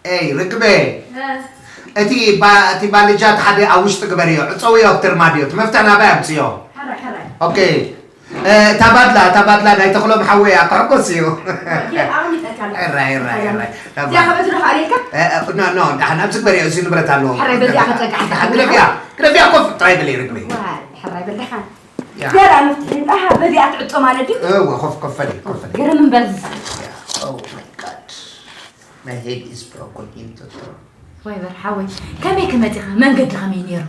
ኤይ ርግበ፣ እቲ ባ- እቲ ባልጃት ሓደ ኣብ ውሽጢ ግበርዮ፣ ዕፀውዮ ኣብቲ ርማድዮ፣ እቲ መፍትሕ ናባይ ኣምፅዮ። ኦኬ። እታ ባድላ፣ እታ ባድላ ናይ ተኽሎም ሓወያ ክሕጎስ እዩ። ሕራይ ሕራይ ሕራይ። እዚኣ ከበቲ ዶ ካልካ? ኖ ኖ፣ ደሓን ኣብዚ ግበርዮ፣ እዚ ንብረት ኣለዎ። ሕራይ በዚኣ ከፀግዓ። ደሓን ግደፍያ፣ ግደፍያ፣ ኮፍ ጥራይ በሊ ርግበ። ሕራይ በል ደሓን። ያ። ገራ መፍትሒ ኣሃ በዚኣ ትዕጾ ማለት ድዩ? እወ፣ ኮፍ ኮፍ በሊ፣ ኮፍ በሊ። ገረም እምበር ዝሳ። Oh my God. My head is broken into two. ወይ በርሓወይ፣ ከመይ ክመፂኻ? መንገዲ ከመይ ነይሩ?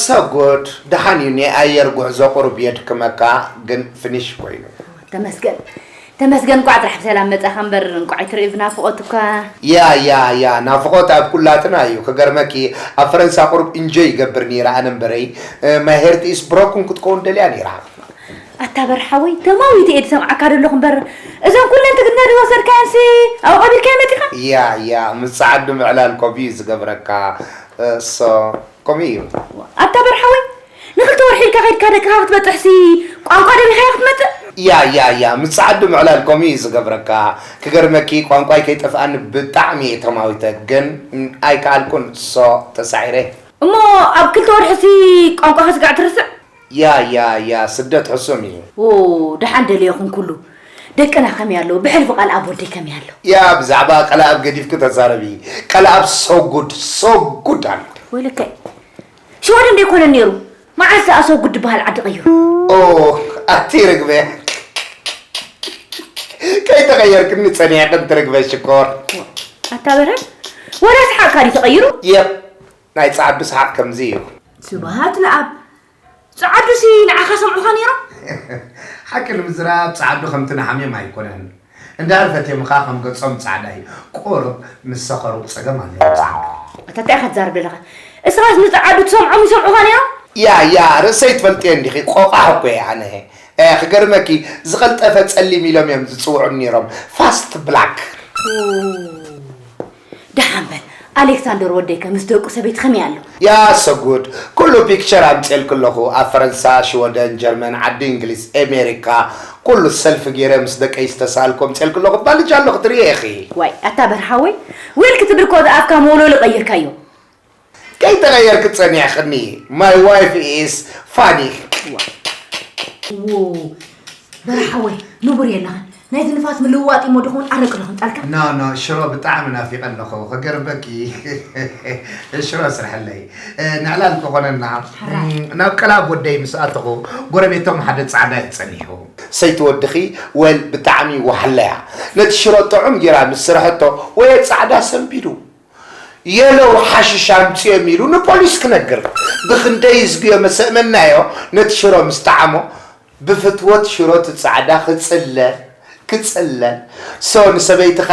ሰጎድ ደሓን እዩ። ናይ ኣየር ጉዕዞ ቁሩብ የድክመካ፣ ግን ፍኒሽ ኮይኑ። ተመስገን ተመስገን፣ እንቋዕ ጥራሕ ብሰላም መፃኻ እምበር እንቋዕ ኣይትርኢ ብናፍቖት እኳ። ያ ያ ያ ናፍቖት ኣብ ኩላትና እዩ። ክገርመኪ ኣብ ፈረንሳ ቁሩብ ኢንጆይ ይገብር ነይረ ኣነ እምበረይ። My heart is broken ክትከውን ደልያ ነይራ። ኣታ በርሓወይ ተማዊት እየ ዝሰምዓካ ዘለኹ እምበር እዞም ኩለን ትግርኛ ዝወሰድካየንሲ ኣብኡ ቀቢርካዮ መፂኻ? ያ ያ ምስ ጸዓዱ ምዕላል ኮቢ እዩ ዝገብረካ። እሶ ከምኡ እዩ። ኣታ በርሓወይ ንክልተ ወርሒ ኢልካ ከይድካ ደቅኻ ክትበፅሕሲ ቋንቋ ደቢኻያ ክትመፅእ? ያ ያ ያ ምስ ጸዓዱ ምዕላል ከምኡ እዩ ዝገብረካ። ክገርመኪ ቋንቋይ ከይጠፍኣኒ ብጣዕሚ እየ ተማዊተ ግን ኣይከኣልኩን እሶ ተሳዒረ። እሞ ኣብ ክልተ ወርሒሲ ቋንቋ ከስጋዕ ትርስዕ? ያ ያ ያ ስደት ሕሱም እዩ። ኦ ደሓን ደለየኹም ኩሉ ደቅና ከመይ ኣለዉ? ብሕልፊ ቃል ኣብ ወደይ ከመይ ኣሎ? ያ ብዛዕባ ቀላኣብ ገዲፍኪ ተዛረቢ። ቀላኣብ so good so good ኣሎ። ወይለከይ ሽወደን ደይኮነ ነይሩ መዓስ ደኣ so good ዝበሃል ዓዲ ቀይሩ? ኦ ኣቲ ርግበ ከይተቐየርክኒ ጸኒሕክን ትርግበ ሽኮር። ኣታ በርሀ ወላ ሰሓቕካ ድዩ ተቐይሩ? የብ ናይ ጸዓዱ ሰሓቕ ከምዚ እዩ። ስብሃት ንኣብ ጸዓዱሲ ንዓኻ ሰምዑኻ ነይሮም? ሓቂ ንምዝራብ ጸዓዱ ከምቲ ንሓምዮም ኣይኮነን። እንድሕር ፈትየምኻ ከም ገጾም ጻዕዳ እዩ። ቁሩብ ምስ ሰኸሩ ጸገም ኣለዎ ጸዓዱ። ኣታ እንታይ ኢኻ ትዛረብ ዘለኻ? እስኻስ ንጸዓዱ ትሰምዖም ይሰምዑኻ ነይሮም? ያ ያ ርእሰይ ትፈልጥዮ እንዲኺ ቆቋሕ እኮ እየ ኣነ። እ፣ ክገርመኪ ዝቐልጠፈ ጸሊም ኢሎም እዮም ዝጽውዑኒ ነይሮም። ፋስት ብላክ። ደሓን በል ኣሌክሳንደር ወደይከ ምስ ደቁ ሰበይቲ ከመይ ኣሎ? ያ ሰጉድ ኩሉ ፒክቸር ኣምፅኤልኪ ኣለኹ ኣብ ፈረንሳ ሽወደን ጀርመን ዓዲ እንግሊዝ ኤሜሪካ ኩሉ ሰልፊ ገይረ ምስ ደቀይ ዝተሳልኩ ኣምፅኤልኪ ኣለኹ ባልጃ ኣሎ ክትርእየ ኢኺ። ዋይ ኣታ በርሃወይ ዊል ክትብል ኮ ኣፍካ መወለሉ ቀይርካዮ። ከይተቐየርኪ ጸኒሕክኒ my wife is funny። ዎ በርሓወይ ንቡር የለኽን ናይዚ ንፋስ ምልውዋጥ እሞ ድኸውን ኣረቂ ዶ ከምጻልካ? ኖ ኖ ሽሮ ብጣዕሚ ናፊቐ ኣለኹ ክገርመኪ ሽሮ ስርሐለይ። ንዕላል ክኾነና ናብ ቀላብ ወደይ ምስ ኣተኹ ጎረቤቶም ሓደ ጻዕዳ እዩ ጸኒሑ። ሰይቲ ወድኺ ወል ብጣዕሚ ዋሕለያ ነቲ ሽሮ ጥዑም ጌራ ምስ ስርሐቶ ወየ ጻዕዳ ሰንቢዱ። የለው ሓሽሽ ኣምፅኦም ኢሉ ንፖሊስ ክነግር ብኽንደይ ዝግዮ መሰእመናዮ ነቲ ሽሮ ምስ ጠዓሞ ብፍትወት ሽሮ ትፃዕዳ ክፅለ ክፅለ so ንሰበይትኻ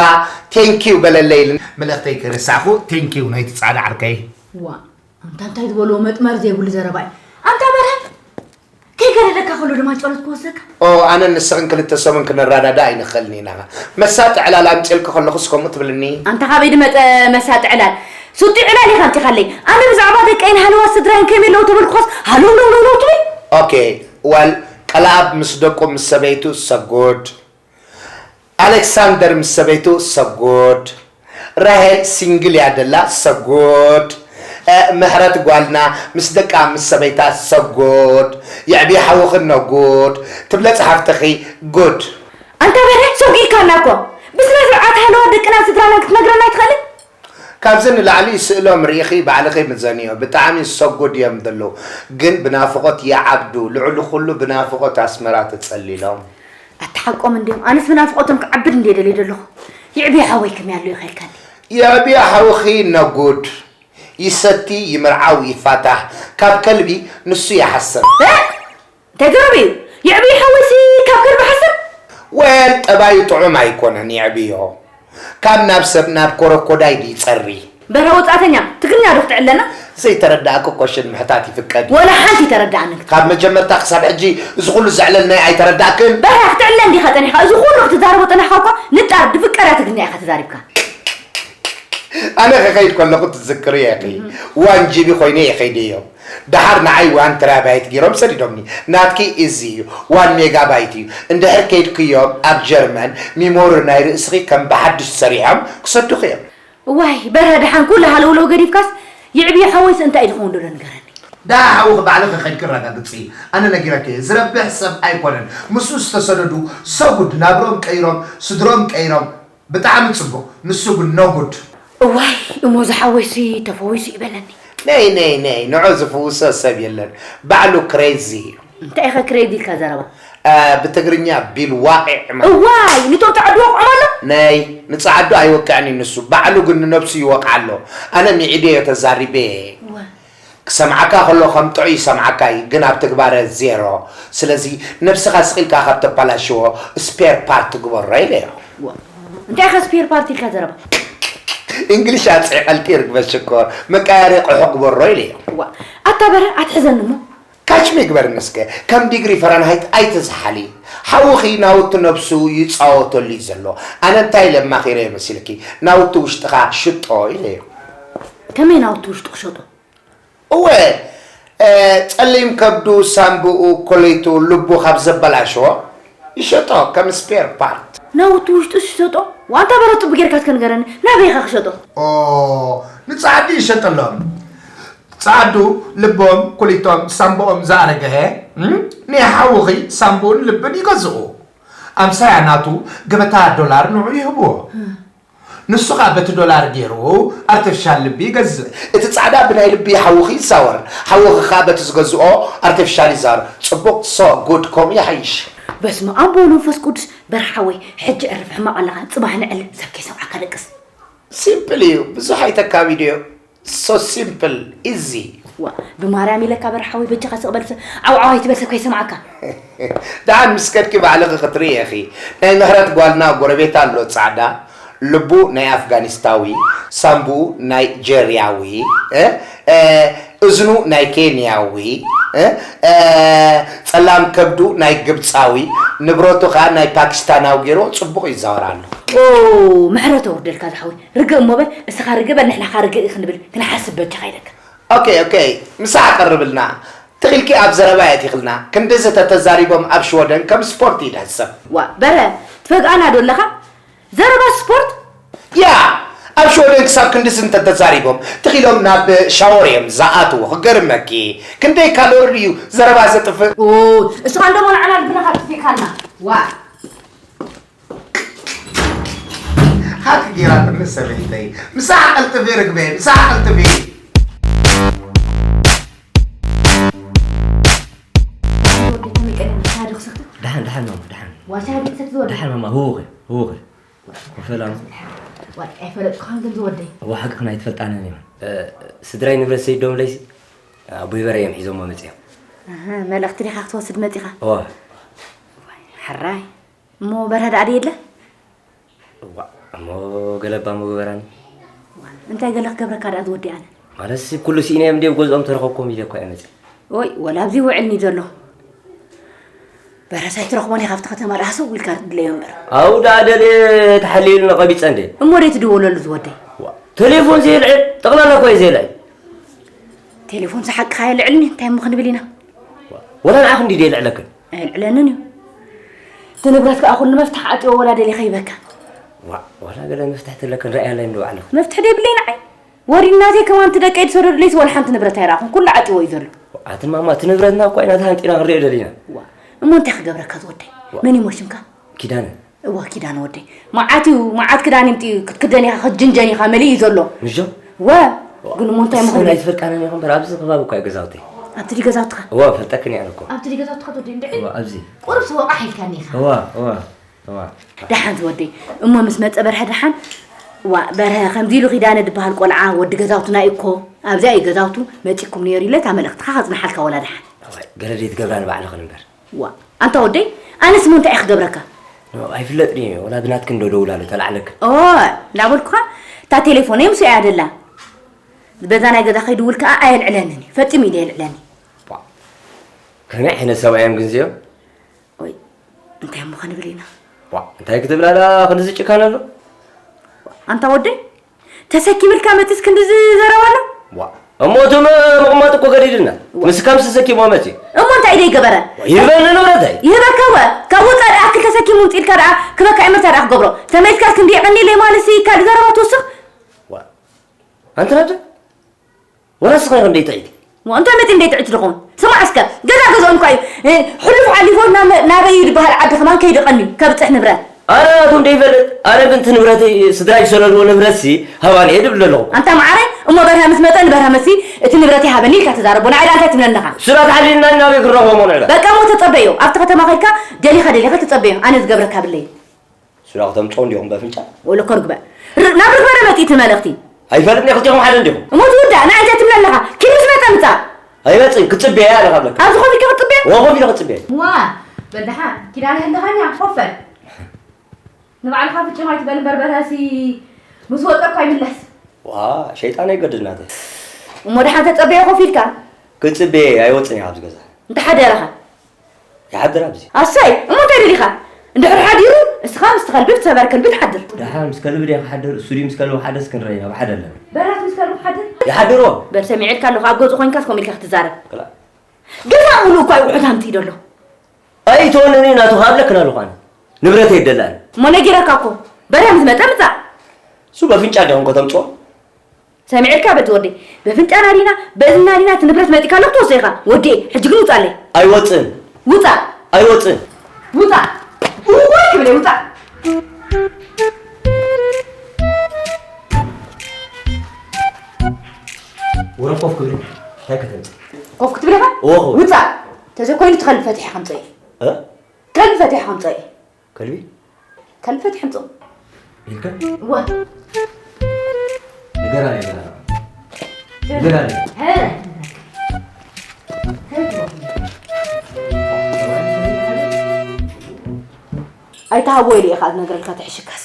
ቴንኪው በለለይ ኢሉ መልእኽተይ ከይረሳዕኹ ቴንኪው ናይቲ ፃዕዳ ዓርከይ። ዋ ኣንታ እንታይ ዝበልዎ መጥመር ዘይብሉ ዘረባ እዩ ኣንታ በርሀ። ከይገደደካ ከሎ ድማ ጨሎት ክወስደካ። ኦ ኣነን ንስኽን ክልተ ሰሙን ክንረዳዳእ ኣይንኽእልን ኢና። መሳጢ ዕላል ኣምፅኤልኪ ከለኹስ ከምኡ ትብልኒ? ኣንታ ካበይ ድመፀ መሳጢ ዕላል? ስጡይ ዕላል ኢኻ ኣምፂኻለይ። ኣነ ብዛዕባ ደቀይን ሃለዋት ስድራይን ከመይ ኣለዉ ተበልኩኸስ ሃለውለውለውለው ትብል? ኦኬ well ቀልኣብ ምስ ደቁ ምስ ሰበይቱ ሰጎድ። ኣሌክሳንደር ምስ ሰበይቱ ሰጎድ። ራሄል ሲንግል እያ ደላ ሰጎድ። ምሕረት ጓልና ምስ ደቃ ምስ ሰበይታ ሰጎድ። የዕብያ ሓውኺ ነጉድ። ትብለጽ ሓፍትኺ ጉድ። ኣንታ በርሀ ሰጒድካና እኮ። ብስነ ስርዓት ሃለዋ ደቅናን ስድራናን ክትነግረና ኣይትኽእልን? ካብዚ ንላዕሊ ስእሎም ርኢኺ ባዕልኺ ምዘንዮ። ብጣዕሚ ሰጉድ እዮም ዘለዉ። ግን ብናፍቖት ይዓብዱ። ልዕሊ ኩሉ ብናፍቖት ኣስመራ ተጸሊሎም። ኣታ ሓቆም እንድዮም ኣነስ ብናፍቖቶም ክዓብድ እንድየ ደልየ ዘለኹ። ይዕብዮ ሓወይ ከመይ ኣሎ ኢኻ ኢልካኒ። የዕብዮ ሓውኺ ነጉድ። ይሰቲ ይምርዓው ይፋታሕ ካብ ከልቢ ንሱ ይሓስር። እንታይ ዘረብ እዩ? የዕብዮ ሓወይሲ ካብ ከልቢ ሓስር? ወል ጠባዩ ጥዑም ኣይኮነን የዕብዮ። ካብ ናብ ሰብ ናብ ኮረኮዳይ ድዩ ጸሪ? በረ ወጻእተኛ ትግርኛ ዶ ክትዕለና? ዘይተረዳእኪ ኮሽን ምሕታት ይፍቀድ እዩ። ወላ ሓንቲ ይተረዳእኒ። ካብ መጀመርታ ክሳብ ሕጂ እዚ ኩሉ ዘዕለልናዮ ኣይተረዳእክን? በረ ክትዕለ እንዲኻ ጸኒሕካ እዚ ኩሉ ክትዛረቦ ጸናሕካ እኳ ንጣር ድፍቀዳ ትግርኛ ኢኻ ተዛሪብካ። ኣነ ክኸይድ ከለኹ ትዝክርዮ ኢኺ ዋን ጂቢ ኮይነ እየ ከይደዮ። ደሓር ንዓይ ዋን ቴራባይት ገይሮም ሰዲዶምኒ። ናትኪ ኢዚ እዩ ዋን ሜጋባይት እዩ። እንድሕር ከይድክዮም ኣብ ጀርመን ሚሞሪ ናይ ርእስኺ ከም ብሓድሽ ሰሪሖም ክሰዱኺ እዮም። እዋይ በረ፣ ደሓን ኩሉ ሃለውለው ገዲፍካስ፣ ይዕብዮ ሓወይስ እንታይ እዩ ዝኸውን ዘሎ ንገረኒ። ዳ ሓውኺ ባዕልኺ ከይድኪ ረጋግፂ። ኣነ ነጊረኪ እየ፣ ዝረብሕ ሰብ ኣይኮነን። ምስኡ ዝተሰደዱ ሰጉድ ናብርኦም ቀይሮም፣ ስድርኦም ቀይሮም። ብጣዕሚ ፅቡቕ። ንሱ ግን ነጉድ። እዋይ እሞ ዝሓወይሲ ተፈዊሱ ይበለኒ። ነይ ነይ ነይ፣ ንዑ ዝፍውሶ ሰብ የለን። ባዕሉ ክሬዚ እዩ። እንታይ ኢኸ ክሬዚ ኢልካ ዘረባ? አ፣ ብትግርኛ ቢል ዋቒዕ ማለት። እዋይ ንቶም ፃዕዱ ወቕዖም ኣሎ። ነይ፣ ንፃዕዱ ኣይወቅዕን እዩ ንሱ። ባዕሉ ግን ንነብሱ ይወቕዓ ኣሎ። ኣነ ሚዒደዮ ተዛሪበ። እዋ። ክሰምዓካ ከሎ ከም ጥዑይ ይሰምዓካ እዩ፣ ግን ኣብ ትግባረ ዜሮ። ስለዚ ነብስኻ ስቕ ኢልካ ካብ ተባላሽዎ ስፔር ፓርት ግበሮ ኢለዮ። እዋ። እንታይ ኢኻ ስፔር ፓርት ኢልካ ዘረባ? እንግሊሽ ኣፅዒቐልኪ ርግበ ሽኮር፣ መቃየሪ ቁሑ ግበሮ ኢለዮ። እዋ። ኣታ በረ ኣትሕዘኒ እሞ። ካች ሚ ግበርኒ እስከ፣ ከም ዲግሪ ፈረንሃይት ኣይትዝሓሊ። ሓውኺ ናውቲ ነብሱ ይፃወተሉ እዩ ዘሎ። ኣነ እንታይ ኢለ ኣማኺረዮ መሲልኪ? ናውቲ ውሽጥኻ ሽጦ ኢለዮ። ከመይ ናውቲ ውሽጡ ክሸጦ? እወ፣ እ፣ ፀሊም ከብዱ፣ ሳምብኡ፣ ኮለይቱ፣ ልቡ ካብ ዘበላሸዎ ይሸጦ ከም ስፔር ፓርት። ናውቲ ውሽጡ ዝሸጦ? ዋንታ በረ ፅቡቅ ጌርካ እስከ ንገረኒ፣ ናበይ ኢኻ ክሸጦ? ኦ፣ ንፃዓዱ ይሸጠሎም። ፃዓዱ ልቦም፣ ኩሊቶም፣ ሳምብኦም ዝኣረገ፣ እም፣ ንሓውኺ ሳምብኡን ልብን ይገዝኡ። ኣምሳያ ናቱ ገበታ ዶላር ንዑ ይህብዎ። ንሱ ኸኣ በቲ ዶላር ገይሩ ኣርተፊሻል ልቢ ይገዝእ። እቲ ጻዕዳ ብናይ ልቢ ሓውኺ ይዛወር፣ ሓውኺ ኸኣ በቲ ዝገዝኦ ኣርተፊሻል ይዛወር። ጽቡቕ፣ so good፣ ከምኡ ይሓይሽ። በስመ ኣብ ወወልድ ወመንፈስ ቅዱስ። በርሓ ሓወይ፣ ሕጂ ዕርፍ፣ ሕማቕ ኣለኻ፣ ጽባሕ ንዕሊ፣ ሰብ ከይሰምዓካ ደቅስ። ሲምፕል እዩ፣ ብዙሕ ኣይተካቢድዮ። So simple, easy። ዋ ብማርያም ኢለካ በርሓወይ በጃኻ ስቕ በል ዓውዓው ኣይትበል ሰብ ከይሰምዓካ። ደሓን ምስ ከድኪ ባዕልኺ ክትርኢ ኢኺ። ናይ ምሕረት ጓልና ጎረቤታ ኣሎ ጻዕዳ፣ ልቡ ናይ ኣፍጋኒስታዊ፣ ሳምቡኡ ናይ ጀርያዊ፣ እ፣ እ፣ እዝኑ ናይ ኬንያዊ፣ እ፣ እ፣ ጸላም ከብዱ ናይ ግብጻዊ፣ ንብረቱ ከኣ ናይ ፓኪስታናዊ ገይርዎ ጽቡቕ ይዛወር ኣሎ። ኦ፣ ምሕረት ኣውርደልካ ዝሓወይ። ርግእ እሞ በል፣ እስኻ ርግእ በል፣ ንሕና ኸኣ ርግእ ክንብል ክንሓስብ በጃኻ ኢለካ። ኦኬ፣ ኦኬ፣ ምሳሕ ቀርብልና። ትኺልኪ ኣብ ዘረባ የእቲኽልና። ክንድዚ ተተዛሪቦም ኣብ ሽወደን ከም ስፖርት እዩ ዝሕሰብ። ዋእ፣ በረ፣ ትፈግኣና ዶ ኣለኻ? ዘረባ ስፖርት? ያ፣ ኣብ ሽወደን ክሳብ ክንድዚ እንተተዛሪቦም፣ ትኺሎም ናብ ሻወር እዮም ዝኣትዉ። ክገርመኪ፣ ክንደይ ካሎሪ ድዩ ዘረባ ዘጥፍእ? ኡይ፣ እስኻ እንዶ ንዓና ልብና ኣጥፊእካና። ዋእ። ሃክ ጌራትኒ ሰበይተይ። ምሳሕ ቀልጥፊ ርግበይ፣ ምሳሕ ቀልጥፊ። ደሓን ደሓን ማማ ደሓን። ደሓን ማማ ህውኺ ህውኺ። ኮፈላም። ኣይፈለጥኩኻን ግን ዝወደይ። እዋ ሓቅኽን ኣይትፈልጣንን እያ። ስድራይ ንብረት ሰይዶም ለይሲ ኣቦይ በረ እዮም ሒዞሞ መፅዮም። መልእኽቲ ዲኻ ክትወስድ መፂኻ? እዋ። ሕራይ። እሞ በርሀ ደኣ ድየለ? እዋእ እሞ ገለ እባ ምገበራኒ። እንታይ ገለ ክገብረካ ደኣ ዝወዲ ኣነ? ማለትሲ ኩሉ ስኢነዮም እንድየ ኣብ ገዝኦም ተረኸብክዎም ኢለ እኮ እየ መፅየ። ኦይ ወላ ኣብዚ ይውዕል እንድዩ ዘሎ። በርሀስ ኣይትረኽቦን ኢኻ ኣብቲ ከተማ ደኣ ሃሰው ኢልካ ትድለዮ እምበር። ኣብኡ ደኣ ደልየ ተሓልዩልኒ ቀቢፀ እንድየ። እሞ ደይ ትድውለሉ ዝወደይ? ዋእ ተሌፎን ዘየልዕል ጠቕላላ እኮ እየ ዘየልዕል። ቴሌፎንሲ ሓቅኻ ኣየልዕልን እዩ እንታይ እሞ ክንብል ኢና? ዋእ ወላ ንዓኺ እንድዩ ደየልዕለክን። ኣየልዕለንን እዩ። እቲ ንብረት ከኣ ኩሉ መፍትሕ ዓጽዮ ወላ ደሊኻ ሂበካ። ዋእ ዋላ ገለ መፍትሕ ተለክን ረኣያለይ እንዶ ባዕልኺ። መፍትሕ ደይብለይ ንዓይ። ወሪድናተይ ከማን እቲ ደቀይ ዝሰደዱለይሲ ወላ ሓንቲ ንብረት ኣይረኣኹን ኩሉ ዓጽይዎ እዩ ዘሎ። ኣቲ ማማ እቲ ንብረትና እኳ ኢና ተሃንጢና ክንሪኦ ደሊና። ዋእ እሞ እንታይ ክገብረካ ዝወደይ? መን እዩ እሞ ሽምካ? ኪዳነ። እዋ ኪዳነ ወደይ መዓት እዩ መዓት ክዳን ይምጢ ክትክደን ኢኻ ክትጅንጀን ኢኻ መሊኡ እዩ ዘሎ ምሽ ዶ? ወ ግን እሞ እንታይ ምኾነ ኣይትፈልጣንን ኢኹም በር ኣብዚ ከባቢ እኳ እዩ ገዛውተይ ኣብቲ ድዩ ገዛውትኻ እዋ ፈልጠክን እየ ኣነ እኮ ኣብቲ ድዩ ገዛውትኻ ትወደይ እንድዒ እዋ ኣብዚ ቁሩብ ሰወቓሕ ኢልካኒ ኢኻ እዋ እዋ እዋ ደሓን ዝወደይ እሞ ምስ መፀ በርሀ ደሓን ዋ በርሀ ከምዚ ኢሉ ኪዳነ ዝበሃል ቆልዓ ወዲ ገዛውትና እዩ እኮ ኣብዚኣ እዩ ገዛውቱ መፂኩም ነይሩ ኢለ እታ መልእኽትኻ ከፅንሓልካ ወላ ደሓን ገለ ደይ ትገብራ ንባዕልኽን እምበር ዋእ ኣንታ ወደይ ኣነስ እሞ እንታይ እየ ክገብረካ? ኣይፍለጥን እየ ወላ ብናትክን ዶ ደውላሉ ተላዕለክን። ኦ እናበልኩኻ እታ ቴሌፎነይ ምስኡ እያ ደላ። በዛ ናይ ገዛኺ ድውል ከኣ ኣየልዕለንን እዩ ፈጺሙ እዩ ደየልዕለኒ። ዋእ ከመይ ዓይነት ሰብኣይ እዮም ግን እዚኦም? ኦይ እንታይ እሞ ክንብል ኢና? ዋእ እንታይ ክትብላ ደኣ ክንድዚ ጭካነ ኣሎ? ኣንታ ወደይ ተሰኪምልካ መጺስ ክንድዚ ዘረባ ኣሎ? ዋእ እሞ እቲ ምቕማጥ እኮ ገዲድና ዋእ። ምስ ከምስ ተሰኪምዎ መጺኡ። እሞ እንታይ ደይ ገበረ? ይህበኒ ንብረተይ። ይህበካ ወ ካብ ወጻእ ደኣ ኣክል ተሰኪሙ ምጺልካ ደኣ ክበካ ዕምርታ ደኣ ክገብሮ ተመይትካስ ክንዲ የቐኒ ለይ ማለሲ ካልእ ዘረባ ትውስኽ? ዋእ ኣንተ ናብደ ወላ ስኻ ይኹን ደይትዒድ። ሞ እንታይ መፂ እንደይትዕድ ዝኾን? ስማዕ እስከ፣ ገዛ ገዝኦም እኳ እዩ። እ፣ ሕሉፍ ሓሊፎ ናበ-፣ ናበይ እዩ ዝበሃል ዓዲ ከማን ከይድቐኒ፣ ከብፅሕ ንብረት። ኣነ ናቱ እንደይፈልጥ፣ ኣነ ግን እቲ ንብረተይ፣ ስድራይ ዝሰለልዎ ንብረትሲ ሃባኒ እየ ድብል ኣለኹ። ኣንታ መዓረይ፣ እሞ በርሀ ምስ መፀ ንበርሀ መሲ እቲ ንብረት ይሃበኒ ኢልካ ትዛረቦ። ንዓይ ደኣ እንታይ ትብለኒ ኣለኻ? ስራ ተሓሊልና ናበይ ክረኽቦ እሞ ንዕዳ? በቃ እሞ ተፀበዮ። ኣብቲ ከተማ ከድካ ደሊኻ ደሊኻ ተፀበዮ። ኣነ ዝገብረካ ብለይ። ሱራ ክተምፅኦ እንዲኹም በፍንጫ? ወለኮ ርግበ። ር-፣ ናብ ርግበ ዶ መፂ እቲ መልእኽቲ? ኣይፈልጥን እየ፣ ክልቲኹም ሓደ እንዲኹም። እሞ ትውዳእ፣ ንዓይ እንታይ ትብለ ኣለኻ? ኪድ ምስ መፀ ምፃእ። ኣይመፅን፣ ክፅበያ ኣለኻ ብለካ። ኣብዚ ኮፍ ኢልካ ክትፅበያ? ወ-፣ ኮፍ ኢለ ክፅበያ። ዋ፣ በል ደሓን፣ ኪዳነ ኣለኻኛ፣ ኮፍ በል። ንባዕልኻ ፍጭም ኣይትበል እምበር በርሀሲ ምስ ወፀ እኳ ይምለስ። ዋ፣ ሸይጣን ኣይገድል ናተይ። እሞ ደሓን ተፀበዮ ኮፍ ኢልካ? ክፅበየ፣ ኣይወፅን እየ ካብዚ ገዛ። እንተሓደረኻ? ይሓድር ኣብዚ። ኣሰይ፣ እሞ እንታይ ደሊኻ? እንድሕር ሓዲሩ፣ እስኻ ምስቲ ከልቢ ትሰበር ከልቢ ትሓድር። ደሓር ምስ ከልቢ ድየ ክሓድር? እሱ ድዩ ምስ ከልቢ ክሓድርስ ክንርኢ ኢና፣ ኣብ ሓደ ኣለና። በራስ ምስ ከልቢ ክሓድር? ይሓድሮ። በል ሰሚዐልካ ኣለኹ፣ ኣብ ገዝኡ ኮይንካስ ከምኡ ኢልካ ክትዛረብ። ክላ- ገዛ ሙሉእ እኳ እዩ ውሑድ ሃምቲ ኢዶ ኣሎ። ኣይትወንኒ ናቱ ካብ ለክና ኣለኹ ኣነ። ንብረት የደላን። እሞ ነጊረካ እኮ። በርሀ ምስ መጠ ምጻእ። እሱ በፍንጫ ዲኹም ከተምጽኦ? ሰሚዕካ በቲ ወዲ በፍንጫና ዲና በእዝና ዲና እቲ ንብረት መጢካ ኣለኹ ትወስዶ ኢኻ ወዲ። ሕጂ ግን ውፃለይ። ኣይወፅን። ውፃ። ኣይወፅን። ውፃ። ውይ ክብለ ውፃ። ወረ ኮፍ ክብል እንታይ ከተምፅእ? ኮፍ ክትብል ኢኻ? እወ፣ ኮፍ። ውፃ። ተዘይኮይኑ እቲ ከልቢ ፈቲሐ ከምፀ እዩ። እ? ከልቢ ፈቲሐ ከምፀ እዩ። ከልቢ? ከልፈት ሕምጾ። ኢልካ? እወ። ንገራኒ፣ ንገራኒ። ንገራኒ። ሀ። ኣይትሃቦ ኢለ ኢኻ ዝነግረልካ፣ ትሕሽካስ።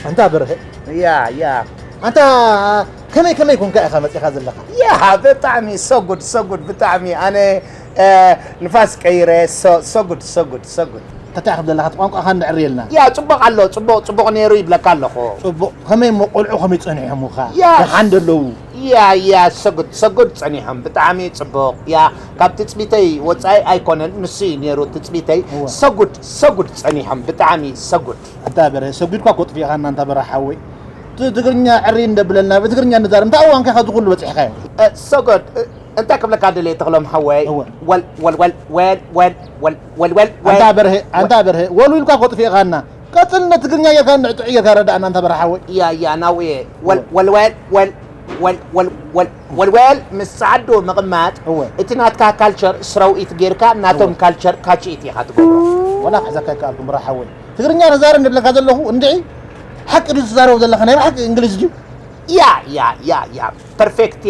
ኣንታ በርሀ። ያ፣ ያ። ኣንታ ከመይ፣ ከመይ ኮንካ ኢኻ መጺኻ ዘለኻ? ያ፣ ብጣዕሚ so good፣ so good፣ ብጣዕሚ ኣነ፣ እ፣ ንፋስ ቀይረ፣ so፣ so good፣ so good፣ so good። እንታይ ኢኻ ዘለኻ? እቲ ቋንቋኻ እንድዕርየልና። ያ፣ ጽቡቕ ኣሎ፣ ጽቡቕ፣ ጽቡቕ ነይሩ ይብለካ ኣለኹ። ጽቡቕ። ከመይ እሞ ቆልዑ ከመይ ጸኒሖምኻ? ያ። ደሓን ዶ ኣለዉ? ያ፣ ያ፣ so good፣ so good ጸኒሖም። ብጣዕሚ ጽቡቕ። ያ፣ ካብ ትጽቢተይ ወጻኢ ኣይኮነን፣ ንሱ እዩ ነይሩ ትጽቢተይ። እወ። So good፣ so good ጸኒሖም። ብጣዕሚ so good። ኣንታ በረ፣ ሰጒድኳ እኮ ጥፊእኻና ኣንታ በረ ሓወይ። ት-፣ ትግርኛ ዕሪ እንደብለልና፣ ብትግርኛ ንዛረብ። እንታይ እዋን ከ ካብዚ ኩሉ በጺሕካዮ? እ፣ so good፣ እ፣ እንታይ ክብለካ ደልየ ተኽሎም ሓወይ? እወ። ወል፣ ወል፣ ወል፣ ወል፣ ወል፣ ወል፣ ወል፣ ወል፣ ወል፣ ኣንታ በርሀ፣ ወል። ኣንታ በርሀ፣ ወልዊልኳ እኮ ጥፊእኻና። ቀጽል፣ ነቲ ትግርኛ ጌርካ ንዕጥዑ ጌርካ ረዳእና ኣንታ በርሀ ሓወይ። ያ፣ ያ፣ ናውየ። ወል፣ እወ። ወል፣ ወል፣ ወል፣ ወል፣ ወል፣ ወል፣ ወል፣ ወል፣ ምስ ጸዓዱ ምቕማጥ፣ እወ። እቲ ናትካ ካልቸር ስረውኢት ጌርካ፣ ናቶም እወ። ካልቸር ካችኢት ኢኻ ትገብሮ። ወላ ክሕዘካ ኣይከኣልኩን በርሀ ሓወይ። ትግርኛ ተዛረብ እንድብለካ ዘለኹ እንድዒ፣ ሓቂ ድዩ ትዛረቦ ዘለኻ? ናይ ብሓቂ እንግሊዝ ድዩ? ያ፣ ያ፣ ያ፣ ያ። ፐርፌክት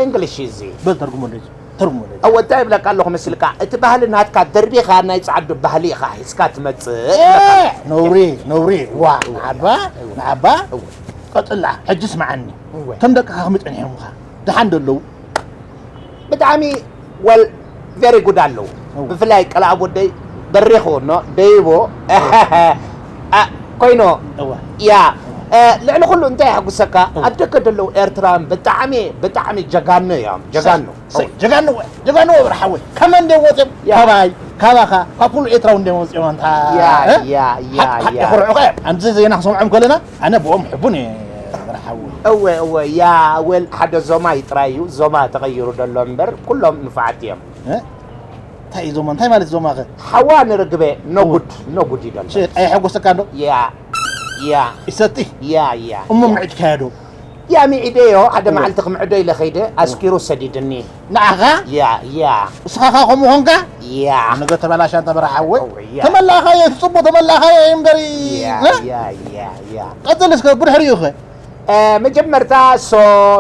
እንግሊሽ እዚ። በል ተርጉመለይ፣ ተርጉመለይ። እወ፣ እንታይ ይብለካ ኣለኹ መስልካ? እቲ ባህሊ ናትካ ደርቢኻ ናይ ጸዓዱ ባህሊ ኢኻ ሒዝካ ትመጽእ እ፣ ይብለካ ኣለኹ። ነውሪ፣ ነውሪ። ዋ፣ እወ፣ ንዓባ፣ እወ። ንዓባ። እወ። ቀጽላ፣ ሕጂ ስምዓኒ። እወ። ከም ደቅኻ ከመይ ጸኒሖምኻ? ደሓን ዶ ኣለዉ? ብጣዕሚ well፣ very good ኣለዉ። እወ። ብፍላይ ቀልኣብ ወደይ በሪኹ ኖ ደይቦ፣ እ፣ ኮይኑ፣ እወ። ያ፣ እ፣ ልዕሊ ኩሉ እንታይ የሐጉሰካ? እወ። ኣብ ደገ ዘለዉ ኤርትራውያን ብጣዕሚ፣ ብጣዕሚ ጀጋኑ እዮም። ጀጋኑ። ሰይ፣ ጀጋኑ፣ ጀጋኑ በርሀ ሓወይ። ከመይ እንደ ወፅኦም? ያ። ካባይ፣ ካባኻ፣ ካብ ኩሉ ኤርትራዊ እንደ ወፅኦም ኣንታ፣ ያ፣ እ? ያ፣ ያ፣ ሓቅ፣ ሓቅ ያ። የኹርዑኻ እዮም። ኣንዚ ዜና ክሰምዖም ከለና፣ ኣነ ብኦም ሕቡን እየ በርሀ ሓወይ። እወ፣ እወ፣ ያ፣ well፣ ሓደ ዞማ እዩ ጥራይ እዩ። ዞማ ተቐይሩ ዘሎ እምበር፣ ኩሎም ንፉዓት እዮም። እ? እንታይ እዩ ዞማ? እንታይ ማለት ዞማ ኸ? ሓዋ ንርግበ፣ no good፣ no good እዩ ዘሎ። ሸት፣ ኣየሐጎሰካን ዶ? ያ፣ ያ። ይሰቲ? ያ፣ ያ፣ እሞ ያ። ምዕድካዮ ዶ? ያ፣ ሚዒደዮ፣ ሓደ እወ። መዓልቲ ክምዕዶ ኢለ ኸይደ፣ ኣስኪሩ ሰዲድኒ። ንዓኻ? ያ፣ ያ። እስኻ ኸ ከምኡ ኾንካ? ያ። ነገር ተበላሻ እንተ በርሀ ሓወይ። እወ፣ ያ። ተመላኻዮ፣ እቲ ጽቡቕ ተመላኻዮ እምበሪ። ያ፣ እ? ያ፣ ያ፣ ያ። ቀጽል እስከ፣ ብድሕሪኡ ኸ? እ፣ መጀመርታ ሶ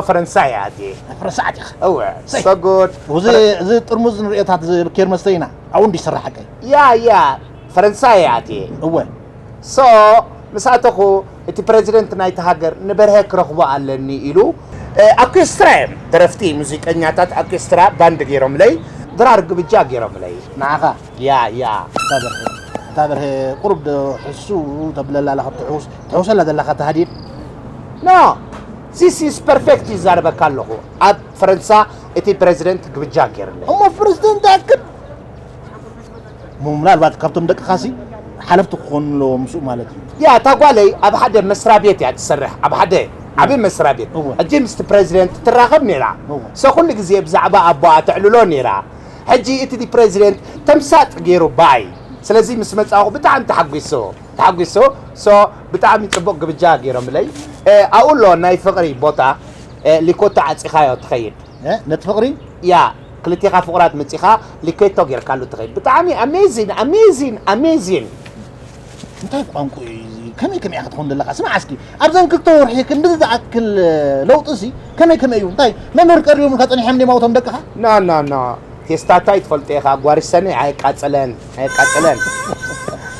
ፈረንሳይ ኣትየ። ፈረንሳይ ኣቲኻ? እወ፣ ሰይ። So good። እዚ፣ ፈረ- እዚ ጥርሙዝ ንርእዮታት ዝብኬር መስተ ኢና። ኣብኡ እንዲ ይስራሕ ሓቀይ። ያ፣ ያ፣ ፈረንሳይ ኣትየ። እወ። ሶ፣ ምስ ኣተኹ፣ እቲ ፕረዚደንት ናይቲ ሃገር ንበርሀ ክረኽቦ ኣለኒ ኢሉ፣ እ፣ ኣርኬስትራ እዮም፣ ደረፍቲ፣ ሙዚቀኛታት፣ ኣርኬስትራ፣ ባንድ ገይሮምለይ፣ ድራር ግብጃ ገይሮምለይ። ንዓኻ? ያ፣ ያ። እታ በርሀ፣ እታ በርሀ ቁሩብ ዶ ሕሱ ተብለላ ኣለኻ፣ ትሕውስ-፣ ትሕውሰላ ዘለኻ እታ ሃዲድ? ኖ፣ this is perfect ይዛረበካ ኣለኹ። ኣብ ፈረንሳ እቲ ፕረዚደንት ግብጃ ገይሩለይ። እሞ ፕረዚደንት ኣክል ምናልባት ካብቶም ደቅኻሲ ሓለፍቲ ክኾኑ ኣለዎም ምስኡ ማለት እዩ። ያ እታ ጓለይ ኣብ ሓደ መስሪያ ቤት እያ ትሰርሕ፣ ኣብ ሓደ ዓብዪ መስሪያ ቤት። እወ። ሕጂ ምስቲ ፕሬዚደንት ትራኸብ ነይራ። እወ። ሶ ኩሉ ግዜ ብዛዕባ ኣቦኣ ተዕልሎ ነይራ። ሕጂ እቲ ፕሬዚደንት ተምሳጥ ገይሩ ባይ። ስለዚ ምስ መጻኹ ብጣዕሚ ተሓጒሶ ተሓጒሶ። ሶ ብጣዕሚ ጽቡቕ ግብጃ ገይሮምለይ። እ፣ ኣብኡ ኣሎ ናይ ፍቕሪ ቦታ። እ፣ ሊኮቶ ዓጺኻዮ ትኸይድ። እ፣ ነቲ ፍቕሪ ያ ክልቴኻ ፍቑራት መጺኻ ሊኮቶ ጌርካሉ ትኸይድ። ብጣዕሚ ኣሜዚን ኣሜዚን ኣሜዚን። እንታይ ቋንቋ እዩ እዚ? ከመይ ከመይ ኢኻ ትኸውን ዘለኻ? ስማዕ እስኪ ኣብዘን ክልተ ወርሒ ክንዲ ዝኣክል ለውጢ ሲ ከመይ ከመይ እዩ? እንታይ መምህር ቀሪቦምልካ ጸኒሖም ድዮም ኣብቶም ደቅኻ? ኖ ኖ ኖ ቴስታታይ ትፈልጦ ኢኻ። ጓሪሰኒ ኣየቃጽለን ኣየቃጽለን።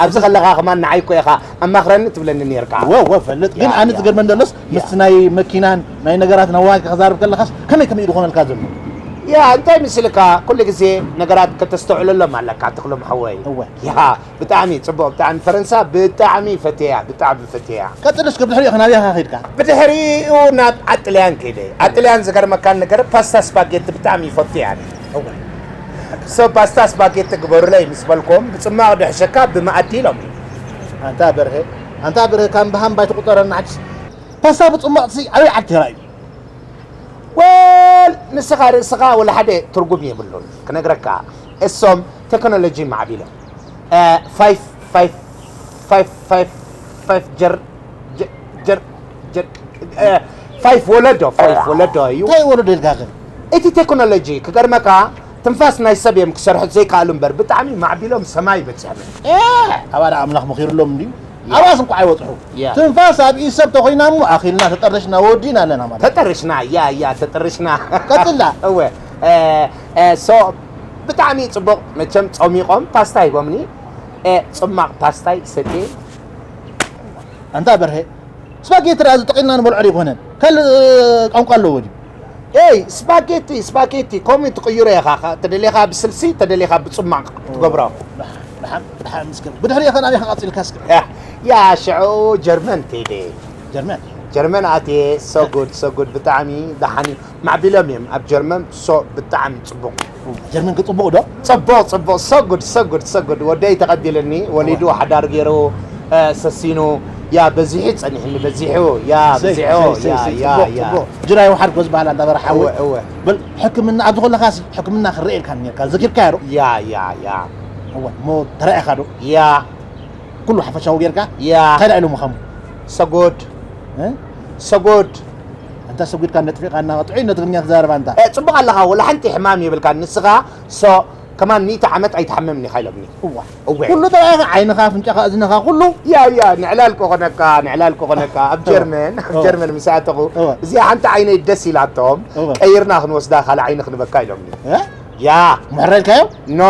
ኣብዚ ከለኻ ከማን ንዓይ እኮ ኢኻ ኣማኽረኒ ትብለኒ ነርካ። ወ ወ ፈልጥ ግን ያ፣ ኣነ ያ። ዝገርመን ዘሎስ ያ። ምስ ናይ መኪናን ናይ ነገራት ነዋት ክዛርብ ከለኻስ ከመይ ከመይ ዝኾነልካ ዘሎ? ያ እንታይ ምስልካ ኩሉ ግዜ ነገራት ከተስተውዕለሎም ኣለካ ትኽሎም ሓወይ። እወ። ያ ብጣዕሚ ጽቡቕ ብጣዕሚ ፈረንሳ ብጣዕሚ ፈትያ ብጣዕሚ ፈትያ። ቀጽል እስከ ብድሕሪኡ ከ ናበይ ኢኻ ከይድካ? ብድሕሪኡ ናብ ኣጥልያን ከይደ ኣጥልያን ዝገርመካ ነገር ፓስታ ስፓጌቲ ብጣዕሚ ይፈቱ እያ። እወ። ሶ ፓስታ ስፓጌቲ ግበሩለይ ምስ በልኩም ብጽማቕ ድሕሸካ ብመኣዲ ኢሎም። ኣንታ በርሀ ኣንታ በርሀ ካም ብሃምባይ ትቁጠረና ሕጅስ ፓስታ ብጽማቕሲ ኣበይ ዓዲ ተራእዩ? ወል ንስኻ ርእስኻ ወላ ሓደ ትርጉም የብሉን ክነግረካ። እሶም ቴክኖሎጂ ማዕቢሎም ፋይፍ ፋይፍ ፋይፍ ፋይፍ ፋይፍ ጀር ጀር ጀር ጀር ፋይፍ ወለዶ ፋይፍ ወለዶ እዩ። እንታይ ወለዶ ኢልካ ከ? እቲ ቴክኖሎጂ ክገርመካ ትንፋስ ናይ ሰብ እዮም ክሰርሑ ዘይከኣሉ እምበር ብጣዕሚ ማዕቢሎም ሰማይ በፂሖም። ኣባዳ ኣምላኽ መኺሩሎም እንድዩ። ኣባስ እንኳ ኣይወፅሑ። ያ። ትንፋስ ኣብ ኢድ ሰብ ተኮይና እሞ ኣኺልና ተጠርሽና ወዲና ኣለና ማለት። ተጠርሽና ያ ያ ተጠርሽና። ቀፅላ። እወ እ፣ እ፣ ሶ ብጣዕሚ ፅቡቕ መቸም ፀሚቖም ፓስታ ሂቦምኒ። እ፣ ፅማቕ ፓስታይ ሰትየ። ኣንታ በርሄ ስፓጌቲ ርኣ ዝጠቂልና ንበልዖ ኣይኮነን ካልእ ቋንቋ ኣለዎ ድዩ? ኤይ ስፓጌቲ ስፓጌቲ ከምኡ ትቕይሮ ኢኻ። ተደሊኻ ብስልሲ ተደሊኻ ብፅማቕ ትገብሮ። ደሓን ደሓን እስከ ብድሕሪ ኢኻ ናበይ ከቃፅልካ እስከ? ያ ሽዑ ጀርመን ከይደ። ጀርመን ጀርመን ኣትየ። ሶጉድ ሶጉድ ብጣዕሚ ደሓን እዩ። ማዕቢሎም እዮም ኣብ ጀርመን። ሶ ብጣዕሚ ፅቡቕ። ጀርመን ክፅቡቕ ዶ? ፅቡቕ ፅቡቕ ሶጉድ ሶጉድ ሶጉድ ወደይ ተቐቢልኒ። ወሊዱ ሓዳር ገይሩ እ፣ ሰሲኑ። ያ በዚሑ ጸኒሕኒ በዚሑ። ያ ሰይ፣ በዚሑ። ሰይ፣ ሰይ፣ ያ ሰይ፣ ያ ጽቡቕ፣ ያ ጽቡቕ። ጅራይ ውሓድ ጎዝ በሃል ኣንታ በራ ሓወይ። እወ እወ በል ሕክምና ኣብዚ ከለኻሲ ሕክምና ክረኤልካ ነርካ ዘኪርካዮ ዶ? ያ ያ ያ እወ እሞ ተራኢኻ ዶ? ያ ኩሉ ሓፈሻዊ ጌርካ ያ እንታይ ዳ ኢሎም ምኻሙ? ሰጎድ እ? ሰጎድ እንተ ሰጒድካ ነጥፊቓና ጥዑይ ነትግርኛ ትዛረብ ኣንታ። እ፣ ጽቡቕ ኣለኻ ወላ ሓንቲ ሕማም የብልካ ንስኻ። ሶ ከማን ሚእቲ ዓመት ኣይትሓመምን ኢኻ ኢሎምኒ። እዋ እወ። ኩሉ ተራኢኻ ዓይንኻ ኣፍንጫኻ እዝንኻ ኩሉ ያ ያ ንዕላል ክኾነካ ንዕላል ክኾነካ ኣብ ጀርመን ኣብ እወ። ጀርመን ምስ ኣተኹ እወ። እዚኣ ሓንቲ ዓይነይ ደስ ኢላቶም እወ። ቀይርና ክንወስዳ ካልእ ዓይኒ ክንበካ ኢሎምኒ። እ? ያ ምሕራይ ኢልካዮም? ኖ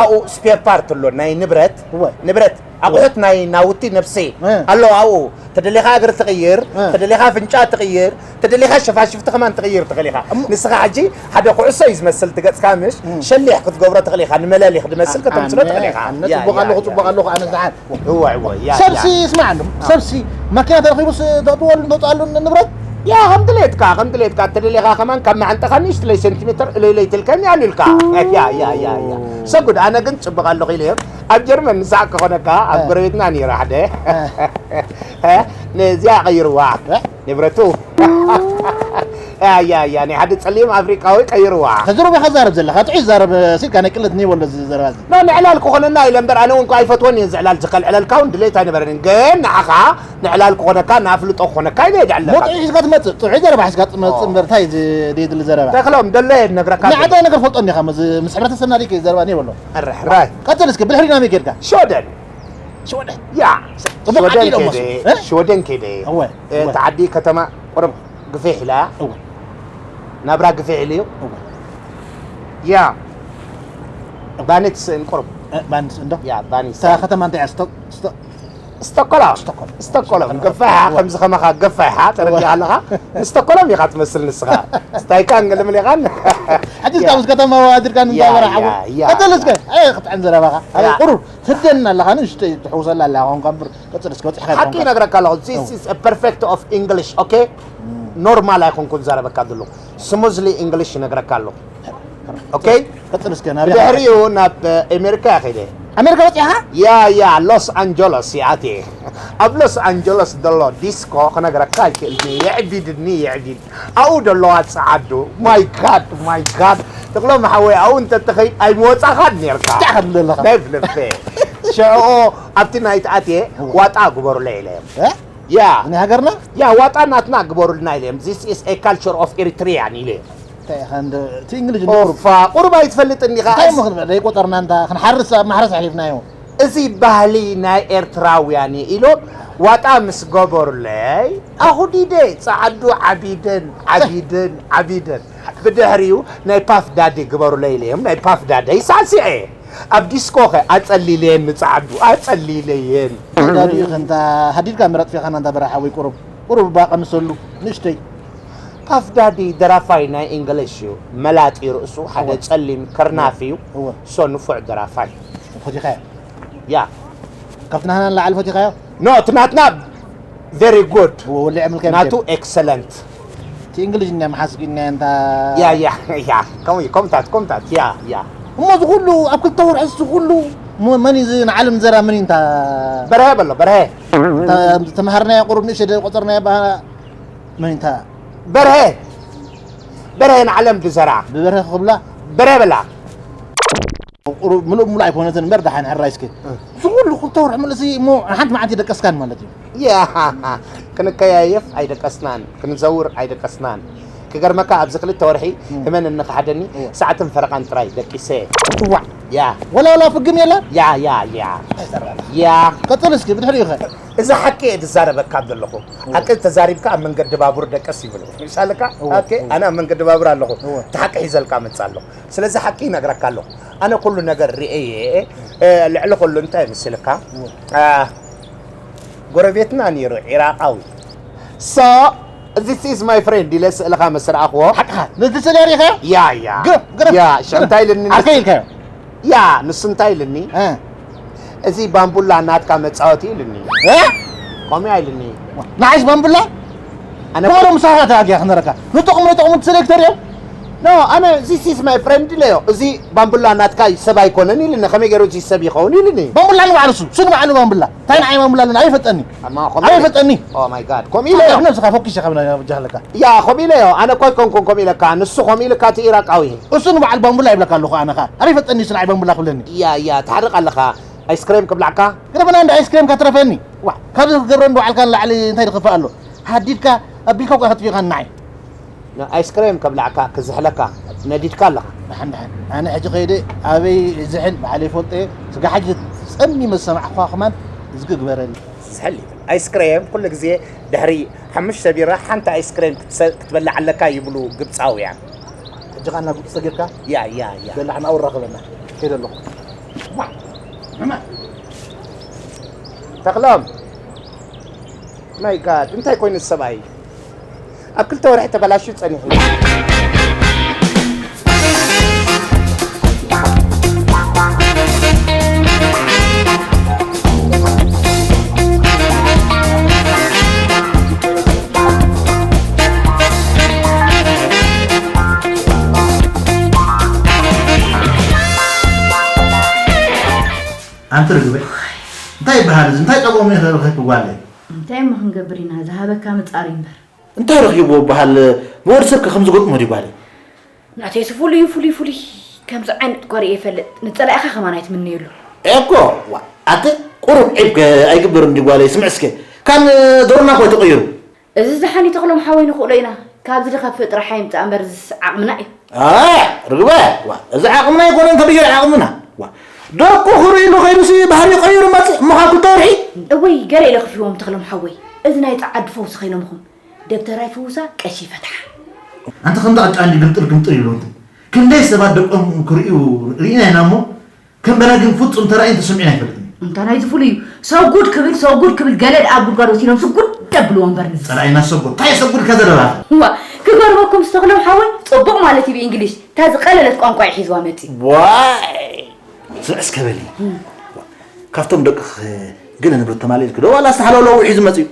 ኣብኡ ስፔር ፓርት ኣሎ ናይ ንብረት እወ። ንብረት ኣቑሑት ናይ ናውቲ ነብሲ እ። ኣሎ ኣብኡ። ተደሊኻ እግሪ ትቕይር እ። ተደሊኻ ኣፍንጫ ትቕይር ተደሊኻ ሸፋሽፍቲ ከማን ትቕይር ትኽእል ኢኻ። ንስኻ ሕጂ ሓደ ኩዕሶ እዩ ዝመስል ትገጽካ ምሽ ሸሊሕ ክትገብሮ ትኽእል ኢኻ። ንመለሊኽ ዝመስል ከተምስሎ ትኽእል ኢኻ። ኣነ ያ፣ ጽቡቕ ያ፣ ኣለኹ ያ፣ ጽቡቕ ያ። ኣለኹ ኣነ ዝሓን እወ እወ ያ ሰብሲ ያ። ይስማዕ እንዶ ሰብሲ ማኪና ተረኺቡስ ተእትወሉ ተውፅኣሉ ንብረት ያ ከም ድሌትካ ከም ድሌትካ ተደሊኻ ከማን ካብ መዓንጠኻ ንእሽትለይ ሴንቲሜተር እለይለይ ትልከኒ ኣሉ ኢልካ። ያ ያ ያ ያ ሰጉድ ኣነ ግን ጽቡቕ ኣለኹ ኢለ እዮም ኣብ ጀርመን ንስሓቅ ክኾነካ ኣብ ጎረቤትና ነይሩ ሓደ ነዚኣ ቀይርዋ ንብረቱ ያ ያ ያ ናይ ሓደ ጸሊም ኣፍሪቃዊ ቀይርዋ። ተዘረባ ከዛረብ ዘለካ ጥዑይ ዛረብ ሲልካ ናይ ቅለት ኒበሎ እዚ ዘረባ እዚ ና ንዕላል ክኾነና ኢለ እምበር ኣነ እውን ኣይፈትወን እየ ዝዕላል ዝኸል ዕለልካ እውን ድሌት ኣይነበረንን ግን ንዓኻ ንዕላል ክኾነካ ንኣፍልጦ ክኾነካ ኢለ የድዕለካ ሞጥዑ ሒዝካ ትመፅእ ጥዑይ ዘረባ ሒዝካ ትመፅእ እምበር እንታይ እዚ ደይድሊ ዘረባ ተኽሎም ደሎ እየ ዝነግረካ ንዓዳ ነገር ፈልጦ እንዲኻ ምስ ሕብረተሰብና ደይከ ዘረባ ኒበሎ ሕራይ ቀፅል እስኪ ብድሕሪ ናበይ ከድካ ሸወደን ሸወደን ያ ጽቡቕ ዓዲ ሸወደን ኢሎም ከይደ ወስዱ፣ እ? ሸወደን ከይደ እወ፣ እ፣ እወ። ተዓዲ ከተማ ቁሩብ ግፍሕ ኢላ እወ፣ ናብራ ግፍሕ ኢሉ እዩ እወ። ያ ባኒ ትስእን ቁሩብ እ፣ ባንስ እንዶ ያ ባኒ እታ ከተማ እንታይ እያ? ስቶ- ስቶ- ስቶኮሎም ስቶኮሎም። ስቶኮሎም ገፋ ኢኻ ከምዚ ከማኻ ገፋ ኢኻ ተረዲኻ ኣለኻ ንስቶኮሎም ኢኻ ትመስል ንስኻ ስታይካን ገለመል ኢኻን ሕጂ እስካ ምስ ከተማ ዋድርካ ያ፣ ንዛበራ ሓወ ያ፣ ያ፣ ቀፅል እስከ ያ። ኣይ ክትዕን ዘረባኻ ኣይ ያ። ቁሩብ ትደና ኣለኻ ንእሽተይ ትሕውሰላ ኣለኻ ኮንካ እምበር ቀፅል እስከ በፂሕካ ሓቂ ይነግረካ ኣለኹ this is a perfect of English okay normal ኣይኮንኩን ዘረበካ ዘለኹ smoothly English ይነግረካ ኣለኹ okay ቀፅል እስከ ናበይ ብድሕሪኡ ናብ ኣሜሪካ እየ ከይደ ኣሜሪካ በፂኻ? ያ ያ ሎስ ኣንጀለስ ይኣትየ። ኣብ ሎስ ኣንጀለስ ዘሎ ዲስኮ ክነግረካ ኣይክእልኒ። የዕቢድኒ የዕቢድ። ኣብኡ ዘለዋ ጸዓዱ ማይ ጋድ ማይ ጋድ። ተኽሎም ሓወይ ኣብኡ እንተትኸይድ ኣይምወጻኻን ኔርካ። እንታይ ከም ዘለኻ? ናይ ብልቤ። ሽዑ ኣብቲ ናይቲ ኣትየ ዋጣ ግበሩለይ ኢለ እዮም። እ? ያ ናይ ሃገርና? ያ ዋጣ ናትና ግበሩልና ኢለ እዮም። This is a culture of Eritrean ኢለ እዮም። እንታይ ኢኻ እንደ እቲ እንግሊዝ እንደ ቁሩብ ኦፋ ቁሩብ ኣይትፈልጥን ኢኻ። እንታይ እሞ ክንበል ዘይቆጠርና እንታ ክንሓርስ ኣብ ማሕረስ ኣሕሊፍናዮ። እዚ ባህሊ ናይ ኤርትራውያን እዩ ኢሎም ዋጣ ምስ ገበሩለይ ኣኹዲደ ጸዓዱ ዓቢደን ዓቢደን ዓቢደን ብድሕሪኡ ናይ ፓፍ ዳዲ ግበሩለይ ኢለዮም ናይ ፓፍ ዳደይ ሳዕሲዐ ኣብ ዲስኮኸ ኣጸሊለየን ንጸዓዱ ኣጸሊለየን ዳዲ ኢኸ እንታ ሃዲድካ ምረጥ ፌኻና እንታ በረሓ ወይ ቁሩብ ቁሩብ ባቐ ምሰሉ ንእሽተይ ፓፍ ዳዲ ደራፋይ ናይ እንግሊሽ እዩ መላጢ ርእሱ ሓደ ጸሊም ከርናፍ እዩ እወ ሶ ንፉዕ ደራፋይ ፈቲኻዮ ያ ካብቲ ናህና ንላዕሊ ፈቲኻዮ ኖ እቲ ናትና very good ወሊዐ ምልካይ ናቱ excellent እቲ እንግሊዝኛ መሓስኪና እንታ ያ ያ ያ ከምኡ እዩ ከምታት ከምታት ያ ያ እሞ እዚ ኩሉ ኣብ ክልተ ወርሒ እዚ ኩሉ ሞ- መን እዩ እዚ ንዓለም ዘራ መን እዩ እንታ በርሀ በሎ በርሀ እንታ ተምሃርናዮ ቁሩብ ንእሽተ ቆፀርናዮ ባ መን እዩ እንታ በርሀ በርሀ ንዓለም ድዘራ ብበርሀ ክብላ በርሀ በላ ቁሩብ ምሉእ ምሉእ ኣይኮነትን እምበር ደሓን ሕራይ እስኪ እዚ ኩሉ ክልተ ወርሒ ምልእሲ እሞ ሓንቲ መዓልቲ ደቀስካን ማለት እዩ ያ ክንከያየፍ ኣይደቀስናን ክንዘውር ኣይደቀስናን ክገርመካ ኣብዚ ክልተ ወርሒ ህመን እንክሓደኒ ሰዓትን ፈረቓን ጥራይ ደቂሰ እዋዕ ያ ወላ ወላ ፍግም የለ ያ ያ ያ ያ ቀፅል እስኪ ብድሕሪኡ ኸ እዚ ሓቂ እየ ዝዛረበካ ዘለኹ ሓቂ ተዛሪብካ ኣብ መንገዲ ባቡር ደቀስ ይብሉ ይሳልካ ኣነ ኣብ መንገዲ ባቡር ኣለኹ እቲ ሓቂ ሒዘልካ መፅ ኣለኹ ስለዚ ሓቂ ይነግረካ ኣለኹ ኣነ ኩሉ ነገር ርእየ ልዕሊ ኩሉ እንታይ ምስልካ ጎረቤትና ነይሩ ዒራቃዊ so this is my friend ኢለ ስእልኻ ምስ ረኣኽዎ ሓቅኻ ነቲ ስእሊ ሪኢኻዮ ያ ያ ግረፍ ግረፍ ያ ሽዑ እንታይ ኢልኒ ዓርከይ ኢልካዮ ያ ንሱ እንታይ ኢልኒ እ እዚ ባምቡላ ናትካ መፃወቲ ኢልኒ እ ከምኡ ኢልኒ ንዓይስ ባምቡላ ኣነ ተወረ ምሳኻ ተኣጊያ ክነረካ ንጠቕሙ ንጠቕሙ ትሰለክ ተሪኦም no ኣነ this is my friend ኢለዮ እዚ ባምቡላ ናትካ ሰብ ኣይኮነን ኢልኒ ከመይ ገይሩ እዚ ሰብ ይኸውን ኢልኒ ባምቡላ ንባዕሉ እሱ እሱ ንባዕሉ ባምቡላ እንታይ ንዓይ ባምቡላ ኣለና ኣይፈጠኒ ኣማ ከምኡ ኣበይ ፈጠኒ oh my god ከምኡ ኢለዮ ነብስኻ ፈኪሽ ኢኻ ብና ጃህለካ ያ ከምኡ ኢለዮ ኣነ እኮ ኣይኮንኩን ከምኡ ኢለካ ንሱ ከምኡ ኢልካ እቲ ኢራቃዊ እሱ ንባዕሉ ባምቡላ ይብለካ ኣለኹ ኣነ ኸዓ ኣበይ ፈጠኒ እሱ ንዓይ ባምቡላ ክብለኒ ያ ያ ትሓርቕ ኣለኻ ኣይስክሬም ክብላዕካ ግረፈና እንደ ኣይስክሬም ከትረፈኒ ዋ ካብዚ ክትገብሮ እንደ ባዕልካ ንላዕሊ እንታይ ዝኸፍእ ኣሎ ሃዲድካ ኣቢልካ ኳ ከጥፊእካ ንዓይ ኣይስክሬም ከብላዕካ ክዝሕለካ ነዲድካ ኣለኻ ደሓን ደሓን ኣነ ሕጂ ከይደ ኣበይ ዝሕል ባዕለይ ፈልጦ እየ ስጋ ሕጂ ጸሚመ ዝሰማዕኳ ከማን እዝጊ ግበረኒ ዝሕል ይብል ኣይስክሬም ኩሉ ግዜ ድሕሪ ሓሙሽተ ቢራ ሓንቲ ኣይስክሬም ክትሰ- ክትበልዕ ኣለካ ይብሉ ግብፃውያን ሕጂ ኸዓ ናብ ግብፂ ሰጊርካ ያ ያ ያ በላዕ ናብኡ ራኸበና ከይደ ኣለኹ ተኽሎም my god እንታይ ኮይኑ ሰብኣይ ኣብ ክልተ ወርሒ ተበላሽዩ ጸኒሑ ኣንቲ ርግበ እንታይ ይበሃል እዚ እንታይ ጸገሙ ይኽእል ክጓለ እንታይ እሞ ክንገብር ኢና ዝሃበካ ምጻር እዩ እምበር እንታይ ረኺብዎ ይበሃል ንወዲ ሰብ ከም ዝገጥሞ ድዩ ጓለይ ናተይስ ፍሉይ ፍሉይ ፍሉይ ከምዚ ዓይነት እኳ ርእየ ይፈልጥ ንጸላኢኻ ከማን ኣይትምነየሉ እኮ ዋ ኣቲ ቁሩብ ዒብ ኣይግበርን ድዩ ጓለይ ስምዕ እስከ ካብ ዶርና እኮ ተቐይሩ እዚ ዝሓኒ ተኽሎም ሓወይ ንኽእሎ ኢና ካብዚ ድኸፍእ ጥራሕ ኣይምጻእ እምበር ዝስ ዓቕምና እዩ ኣይ ርግበ ዋ እዚ ዓቕምና ኣይኮነን ተበየር ዓቕምና ዋ ደቁ ክርእሉ ከይዱሲ ባህሪ ቀይሩ መጽእ እሞ ካብ ክልተ ወርሒ እወይ ገለ ኢለ ክፍልዎም ተኽሎም ሓወይ እዚ ናይ ጸዓዱ ፈውሲ ከይኖምኹም ደብተራ ይፍውሳ ቀሺ ይፈትሓ ኣንቲ ከምዚ ቅጫ እንዲ ግምጥል ግምጥል ይብሉ እንትን ክንደይ ሰባት ደቆም ክርእዩ ርኢና ኢና እሞ ከም በና ግን ፍጹም ተራእይን ተሰሚዑን ኣይፈልጥን እዩ። እንታ ናይዚ ፍሉይ እዩ። ሰጉድ ክብል ሰጉድ ክብል ገለ ደኣ ኣብ ጉድጓድ ወሲዶም ስጉድ ደብልዎ እምበር ንዝስ። ጸላኢና ሰጉድ። እንታይ ሰጉድ ከዘረባ? እዋ ክገርመኩም ዝተኽሎም ሓወይ ጽቡቕ ማለት እዩ ብእንግሊሽ እታ ዝቐለለት ቋንቋ እዩ ሒዝዋ መጺኡ። ዋይ ስምዕ እስከ በሊ። ካብቶም ደቅኽ ገለ ንብረት ተማሊእልኪ ዶ ዋላ ዝተሓለወለዉ ሒዙ መጺኡ?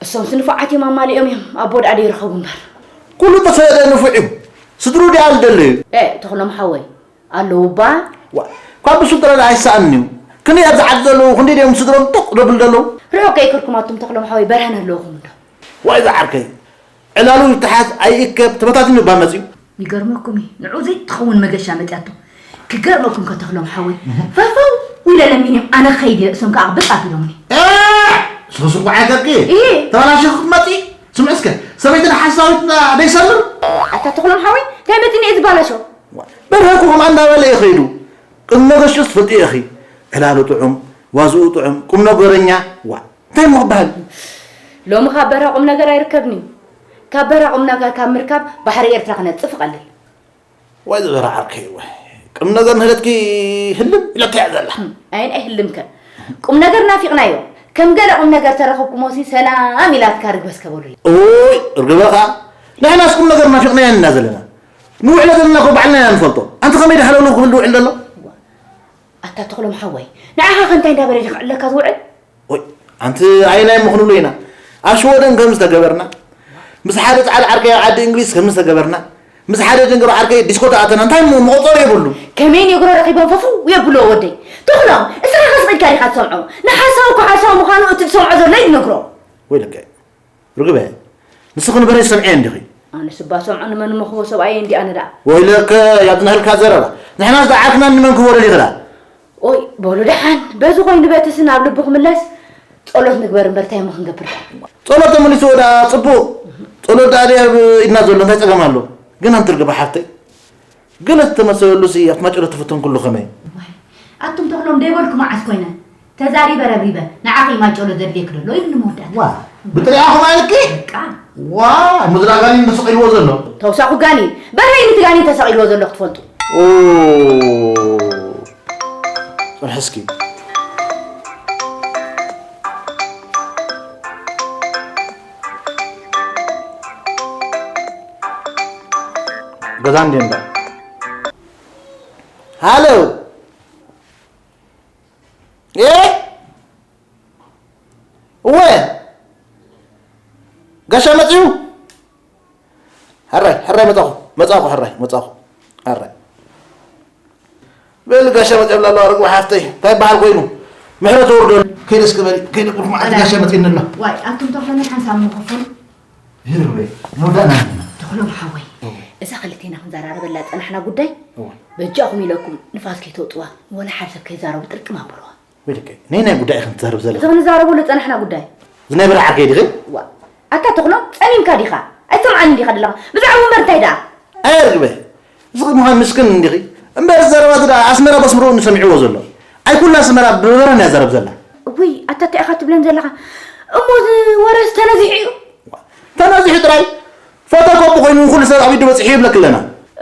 እሶምስ ንፉዓት እዮም ኣማሊኦም እዮም ኣቦ ደኣ ደይረኸቡ እምበር። ኩሉ ጠፈአ ንፉዕ እዩ። ስድርኡ ድኣ ዝደለዩ? ኤእ ተኽሎም ሓወይ ኣለዉ እባ። ዋ ካብ ብሱ ጥረ ደኣ ኣይሰኣንን እዩ። ክንደይ ኣብዚ ዓዲ ዘለዉ፣ ክንደይ ድዮም ስድሮም ጡቕ ዘብሉ ዘለዉ? ርሑቕ ከይከድኩም ኣቱም ተኽሎም ሓወይ በርሀን ኣለኹም እንዶ። ዋይ ዝዓርከይ፣ ዕላሉ ይተሓዝ ኣይእከብ ተበታቲኑ እባ መጺኡ። ይገርመኩም እዩ፣ ንዑ ዘይትኸውን መገሻ መጺኣቶ። ክገርመኩም ከተኽሎም ሓወይ፣ ፈፈው ኢለ ለሚኖም፣ ኣነ ከይድ እየ፣ እሶም ከዓ ብጥ ኣቢሎምኒ። ኤ! ስኽስኽ በዓል ከብኪ፣ እየ። ተበላሽኹ ክትመጺ? ስምዒ እስከ፣ ሰበይትና ሓሳዊትና ደይሰምር? ኣታ ተኽሎም ሓወይ፣ እንታይ መጺኒ እየ ዝበላሾ? በርሀኩ ከምኣ እንዳበለ እዩ ከይዱ። ቅድሚ መገሽኡ ትፈልጢ ኢኺ። ዕላሉ ጥዑም፣ ዋዝኡ ጥዑም፣ ቁም ነገረኛ። ዋ፣ እንታይ እሞ ክበሃል? ሎሚ ካብ በርሀ ቁም ነገር ኣይርከብን እዩ። ካብ በርሀ ቁም ነገር ካብ ምርካብ ባሕሪ ኤርትራ ክነጽፍ ይቐልል። ዋይ ዝበርሀ ዓርከይ፣ ዋይ። ቁም ነገር ንህለትኪ ህልም ኢላታ እያ ዘላ። ህም፣ ኣይን ኣይህልምከ። ቁም ነገር ናፊቕናዮ። ከም ገለ ቁም ነገር ተረኸብኩሞሲ ሰላም ኢላትካ ርግበ እስከ በሉለይ። ኦይ፣ ርግበ ኸኣ ንሕናስ ቁም ነገር ናፊቕናዮ ኢና ዘለና። ንውዕሎ ዘለና እኮ ባዕልና ኢና ንፈልጦ። ኣንቲ ከመይ ድሃለውለው ክብል ዝውዕል ዘሎ? ኣታ ተኽሎም ሓወይ፣ ንዓኻ ከ እንታይ እንዳበለ ድዩ ክዕለካ ዝውዕል? ወይ፣ ኣንቲ ኣየናይ እሞ ክንብሎ ኢና? ኣብ ሽወደን ከም ዝተገበርና፣ ምስ ሓደ ጻዕዳ ዓርከይ ኣብ ዓዲ እንግሊዝ ከም ዝተገበርና፣ ምስ ሓደ ደንገሮ ዓርከይ ዲስኮ ተኣተና፣ እንታይ እሞ መቆጸሪ የብሉ። ከመይ ኔግሮ ረኺቦም ፈፍው የብልዎ ወደይ። ተኽሎም፣ እስኻ ከ ስቕ ኢልካ ዲኻ ትሰምዖ? ንሓሳዊ እኮ ሓሳዊ ምዃኑ እቲ ዝሰምዖ ዘሎ እዩ ዝነግሮ። ወይለከ፣ ርግበ፣ ንስኺ ንበረይ ሰምዕዮ እንዲኺ። ኣነስ እባ ሰምዖ ንመን እሞ ክህቦ ሰብኣየይ እንዲ ኣነ ደኣ። ወይለከ፣ ያብዝነህልካ ዘረባ። ንሕናስ ደኣ ዓርክና ንመን ክህቦ ደሊኺ ደኣ? ኦይ፣ በሉ ደሓን፣ በዚ ኮይኑ በትሲ ናብ ልቡ ክምለስ ጸሎት ንግበር እምበር እንታይ እሞ ክንገብር ደኣ? ጸሎት ተመሊስዎ ደኣ ጽቡቕ። ጸሎት ደኣ ድየ ኣብ ኢድና ዘሎ እንታይ ጸገም ኣሎ? ግን ኣንቲ ርግበ ሓፍተይ፣ ገለ ዝተመሰለሉሲ ኣብቲ ማጨሎ ትፍትን ኩሉ ከመይ? ዋይ፣ ኣቱም ተኽሎም ደይበልኩ መዓስ ኮይነ? ተዛሪበ ረብሪበ፣ ንዓኺ ማጨሎ ዘድልየኪ ደሎ ኢሉኒ መወዳእታ። ዋ፣ ብጥሪኣ ኸማልኪ? በቃ። ዋ፣ ምድራ ጋኒን ተሰቒልዎ ዘሎ። ተውሳኹ ጋኒን፣ በርሀይ ነቲ ጋኒን ተሰቒልዎ ዘሎ ክትፈልጡ። ኦ፣ ጽንሒ እስኪ። ገዛ እንዴ እንዳ። ሃሎ። ኤ? እወ። ጋሻ መጺኡ? ሕራይ፣ ሕራይ መጻኹ፣ መጻኹ፣ ሕራይ መጻኹ። ሕራይ። በል ጋሻ መጺኦም ኣለዋ ርግቢ ሓፍተይ። እንታይ ይበሃል ኮይኑ? ምሕረት ወርዶ። ከይደ እስከ በሊ፣ ከይደ ቁልፍ መዓልቲ ጋሻ መጺእኒ ኣሎ። ዋይ፣ ኣቱም ተኽሎም ሓንሳብ ምኽፉል። ይርበይ፣ ንወዳእና ኣለና። ተኽሎም ሓወይ፣ እዋ። እዛ ክልቴና ክንዘራረበላ ዝጸናሕና ጉዳይ፣ እዋ። በጃኹም ኢለኩም ንፋስ ከይተውጥዋ፣ ወላ ሓደ ሰብ ከይዛረቡ ጥርቅም ኣብልዋ። ወይ ደቀይ፣ ናይ ናይ ጉዳይ ኢኽን ትዛረብ ዘለኹ? እቲ ክንዛረበሉ ዝጸናሕና ጉዳይ። እዚ ናይ በረዓ ዓርከይ ዲኺ? ዋ፣ ኣታ ተኽሎም፣ ጸሚምካ ዲኻ? ኣይትሰምዓንን ዲኻ ዘለኻ? ብዛዕባ እምበር እንታይ ደኣ? ኣየ ርግበ፣ እዚ ምዃን ምስክን እንዲኺ። እምበር ዘረባ እዚ ደኣ ኣስመራ በስምርኡ እንሰሚዕዎ ዘሎ። ኣይ ኩላ ኣስመራ ብበረን እያ ዘረብ ዘላ። እውይ፣ ኣታ እንታይ ኢኻ ትብለን ዘለኻ? እሞ እዚ ወረስ ተነዚሑ እዩ? ተነዚሑ ጥራይ ፎቶኮፒ ኮይኑ ንኹሉ ሰብ ኣብ ኢዱ በጺሑ ይብለኪ ኣለና።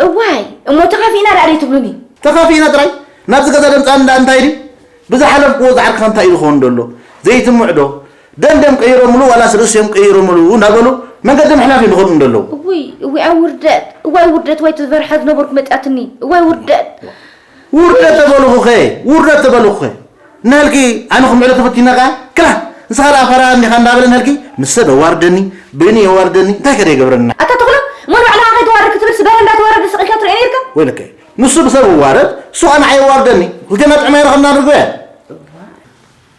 እዋይ፣ እሞ ተኻፊእና ደኣ ደይ ትብሉኒ? ተኻፊእና ጥራይ ናብዚ ገዛ ደምጻኒ ደኣ እንታይ ድዩ? ብዝሓለፍክዎ ዝዓርክኻ እንታይ ኢሉ ክኸውን ደሎ? ዘይትምዕ ዶ? ደም ደም ቀይሮምሉ ዋላስ ርእሲ እዮም ቀይሮምሉ እናበሉ መንገዲ ምሕላፍ እዮም ዝኸዱ እንደለዉ። እውይ፣ እውይ፣ ኣብ ውርደት፣ እዋይ ውርደት፣ ዋይ ተፈርሓ ዝነበርኩ መጻትኒ፣ እዋይ ውርደት። ውርደት ተበልኹኸ፣ ውርደት ተበልኹኸ። ነህልኪ ኣነ ክምዕዶ ተፈቲና ከኣ፣ ክላ፣ ንስኻ ደኣ ፈራ እንዲኻ እንዳበለ ነህልኪ፣ ምስ ሰብ ኣዋርደኒ፣ ብእኒ ኣዋርደኒ፣ እንታይ ከደ ይገብረና? ኣታ ተኽሎ፣ እሞ ንባዕልኻ ከይተዋርድ ክትብል ስጋብ እንዳተዋረደ ስቕ ኢልካ ትርእዮ ነይርካ? ወይለከ፣ ንሱ ብሰብ እዋረድ፣ እሱ ከኣ ንዓይ ኣዋርደኒ። ክልቴና ጥዕና ይረኸብና ንርግበ።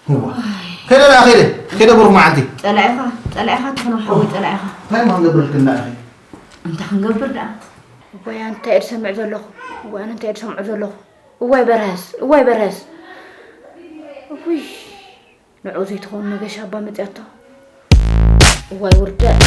እዋ። ከይደ ደኣ፣ ከይደ፣ ከይደ ብሩኽ መዓልቲ። ጸላኢኻ፣ ጸላኢኻ ተኽሎ ሓወይ፣ ጸላኢኻ። እንታይ እሞ ክንገብረልክና ኢኺ? እንታይ ክንገብር ደኣ? እዋይ፣ ኣነ እንታይ እየ ዝሰምዕ ዘለኹ? እዋይ፣ ኣነ እንታይ እየ ዝሰምዕ ዘለኹ? እዋይ በርሀስ፣ እዋይ በርሀስ። እውይ፣ ንዑ ዘይትኸውን መገሻ ኣባ መጺኣቶ። እዋይ ውርደት።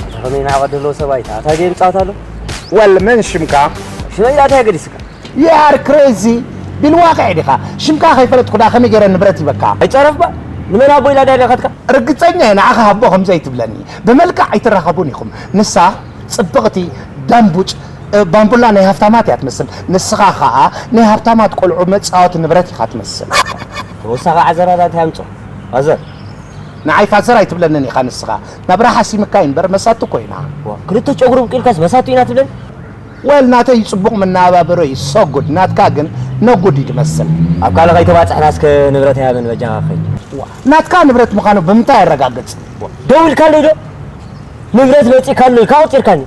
ኣታ ከመይ ናዕቐ ደለዎ ሰብኣይ፣ ኣታ እንታይ ገይሩ ጻወት ኣሎ? ወል መን ሽምካ? ሽመይ እንታይ ገዲስካ? You are crazy! ቢልዋቅዕ ዲኻ? ሽምካ ከይፈለጥኩ ደኣ ከመይ ገይረ ንብረት ይበካ? ኣይጸረፍባ! ንመን ኣቦ ኢላ ድያ ለኸትካ? ርግጸኛ እየ ንዓኻ ሃቦ ከም ዘይትብለኒ። ብመልክዕ ኣይትራኸቡን ኢኹም። ንሳ ጽብቕቲ፣ ዳምቡጭ፣ እ፣ ባምቡላ ናይ ሃፍታማት እያ ትመስል። ንስኻ ኸኣ ናይ ሃብታማት ቆልዑ መጻወቲ ንብረት ኢኻ ትመስል። ተወሳኺ ዓዘራዳ እንታይ ኣምጾ? ኣዘር። ንዓይ ፋዘር ኣይትብለንን ኢኻ ንስኻ። ናብራ ሓሲምካ እዩ እምበር መሳቱ እኮ ኢና። ዋ፣ ክልተ ጨጉሪ ኣብቂልካስ መሳቱ ኢና ትብለኒ? ወል ናተይ ጽቡቕ መነባብሮ እዩ፣ so good። ናትካ ግን no good እዩ ዝመስል። ኣብ ካልእ ከይተባጽሕና እስከ ንብረት ያበን በጃኻ ኸይ። ናትካ ንብረት ምዃኑ ብምንታይ የረጋግጽ? ደው ኢልካለይ ዶ? ንብረት መጺእካለይ፣ ካብ ቆጺርካኒ።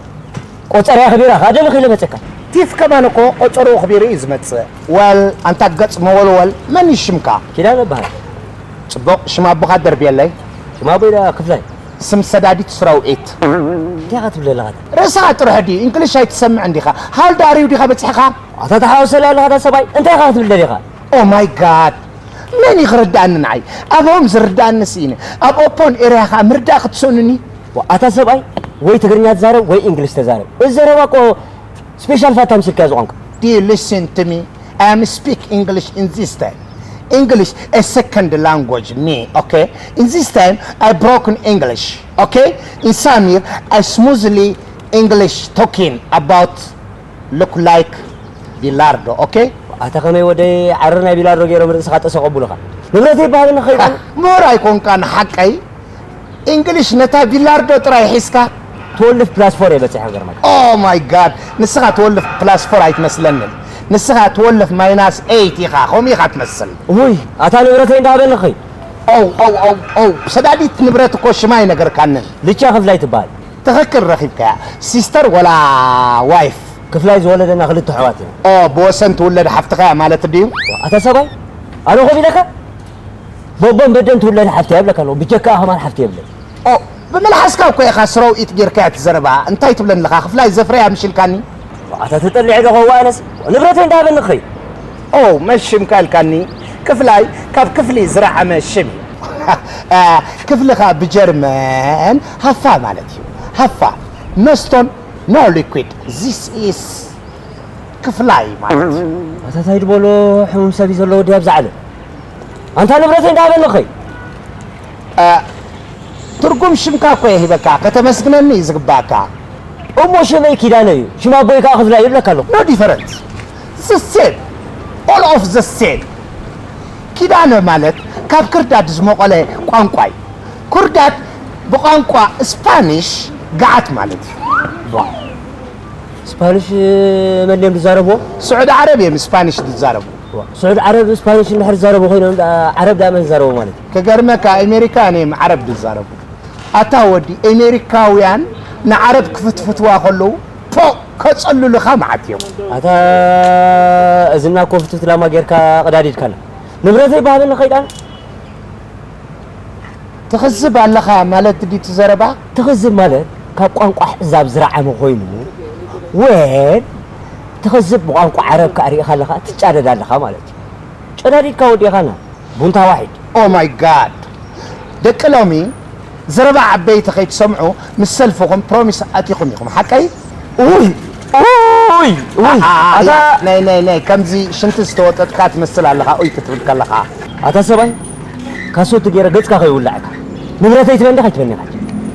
ቆጸርያ ኣኽቢራ፣ ካደም ኺለ መጸካ። ቲፍ ከማን እኮ ቆጸርኡ ኣኽቢሩ እዩ ዝመጽእ። ወል ኣንታ ገጽ መወልወል፣ መን እዩ ሽምካ? ኪዳነ እበሃል። ጽቡቕ፣ ሽም ኣቦኻ ደርብየለይ። ሽም ኣቦይ ደኣ ክፍላይ። ስም ሰዳዲት ስራውኤት። እንታይ ኢኻ ትብል ዘለኻ? ርእስኻ ጥርሑ ድዩ? እንግሊሽ ኣይትሰምዕን ዲኻ? How old are you ዲኻ በጺሕኻ? ኣታ ተሓዋወሰላ ኣለኻ እታ ሰብኣይ። እንታይ ኢኻ ክትብል ደሊኻ? Oh my God! መን እዩ ክርድኣኒ ንዓይ? ኣብኦም ዝርድኣኒ ስኢነ። ኣብ ኦፖን ኤርያ ኸኣ ምርዳእ ክትሰእኑኒ? ዋ፣ ኣታ ሰብኣይ ወይ ትግርኛ ትዛረብ ወይ እንግሊሽ ተዛረብ። እዚ ዘረባ እኮ ስፔሻል ፋታ ምስልካ እዚ ቋንቋ። Do you listen to me? I am speak English in this time. English a second language me, okay? In this time I broken English, okay? In Samir I smoothly English talking about look like Bilardo, okay? ኣታ ከመይ ወደይ ዓረር ናይ ቢላርዶ ገይሮም ርእስኻ ጠሰቀቡልኻ። ንብረት ይበሃለኒ ኸይዱ። ምሁር ኣይኮንካን ሓቀይ። እንግሊሽ ነታ ቢላርዶ ጥራይ ሒዝካ። ትወልፍ ፕላስ ፎር እየ በጺሐ ገርመካ። Oh my God! ንስኻ ትወልፍ ፕላስ ፎር ኣይትመስለንን። ንስኻ ትወልፍ ማይናስ ኤይት ኢኻ፣ ከምኡ ኢኻ ትመስል። ውይ፣ ኣታ ንብረተይ እንዳበልኺ። ኦው፣ ኦው፣ ኦው፣ ኦው፣ ሰዳዲት ንብረት እኮ ሽማ ኣይነገርካንን። ልቻ ክፍላይ ትበሃል። ትኽክል ረኺብካያ። ሲስተር ወላ ዋይፍ? ክፍላይ ዝወለደና ክልተ ኣሕዋት እዮም። ኦ፣ ብወሰን ትውለድ ሓፍትኻ እያ ማለት ድዩ? ኣታ ሰብኣይ፣ ኣነ ኮም ኢለካ? ቦቦን በደን ትውለድ ሓፍቲ የብለካ ኣለኹ፣ ብጀካ ከማን ሓፍቲ የብለይ። ኦ፣ ብምልሓስካ እኮ ኢኻ ስራው ኢት ጌርካያ እቲ ዘረባ። እንታይ ትብለኒ ኣለኻ? ክፍላይ ዘፍረያ ምሽ ኢልካኒ? ኣታ ተጠሊዐ ዶ ከዋእነስ ንብረተይ እንዳበኒ ኸይ? ኦ፣ መሽምካ ኢልካኒ። ክፍላይ ካብ ክፍሊ ዝረዓመ ሽም እዩ። አ፣ ክፍልኻ ብጀርመን ሃፋ ማለት እዩ። ሃፋ፣ መስቶን፣ no liquid። This is ክፍላይ ማለት እዩ። ኣታ ታይ ድበሎ ሕሙም ሰብ እዩ ዘሎ ወዲ ኣብዚ ዓለም። ኣንታ ንብረተይ እንዳበኒ ኸይ? አ፣ ትርጉም ሽምካ እኮ እየ ሂበካ፣ ከተመስግነኒ እዩ ዝግባእካ። እሞ ሽመይ ኪዳነ እዩ፣ ሽም ኣቦይ ከዓ ክፍላይ ይብለካ ኣለኹ። No difference። The same። All of the same። ኪዳነ ማለት ካብ ክርዳድ ዝመቐለ ቋንቋ እዩ። ክርዳድ ብቋንቋ ስፓኒሽ ገዓት ማለት እዩ። ዋ፣ ስፓኒሽ መን እዮም ዝዛረብዎ? ስዑዲ ዓረብ እዮም ስፓኒሽ ዝዛረቡ። ዋ፣ ስዑዲ ዓረብ ስፓኒሽ እንድሕር ዝዛረቡ ኮይኖም፣ ደኣ ዓረብ ደኣ መን ዝዛረቡ ማለት እዩ? ክገርመካ፣ ኣሜሪካውያን እዮም ዓረብ ዝዛረቡ። ኣታ ወዲ፣ ኣሜሪካውያን ንዓረብ ክፍትፍትዋ ከለዉ፣ ፖ፣ ከጸልሉኻ መዓት እዮም። ኣታ እዝና እኮ ፍትፍት ላማ ጌርካ ቀዳዲድካላ። ንብረተይ ባህልና ከይዳን ትኽዝብ ኣለኻ ማለት ድዩ እቲ ዘረባ? ትኽዝብ ማለት ካብ ቋንቋ ኣሕዛብ ዝረዓመ ኮይኑ፣ ወን ትኽዝብ ብቋንቋ ዓረብ ከኣ ርኢኻ ኣለኻ፣ ትጫደድ ኣለኻ ማለት እዩ። ጨዳዲድካ ወዲእኻና፣ ቡንታ ዋሒድ። Oh my God! ደቂ ሎሚ ዘረባ ዓበይቲ ከይትሰምዑ ምስ ሰልፍኹም ፕሮሚስ ኣቲኹም ኢኹም፣ ሓቀይ? ኡይ! ኡይ! ኡይ! ኣታ ናይ፣ ናይ፣ ናይ፣ ከምዚ ሽንቲ ዝተወጠጥካ ትመስል ኣለኻ፣ ኡይ ክትብል ከለኻ። ኣታ ሰብኣይ፣ ካሶት ገይረ ገጽካ ከይውላዕካ። ንብረተይ ትበኒ ከይትበኒ ኢኻ።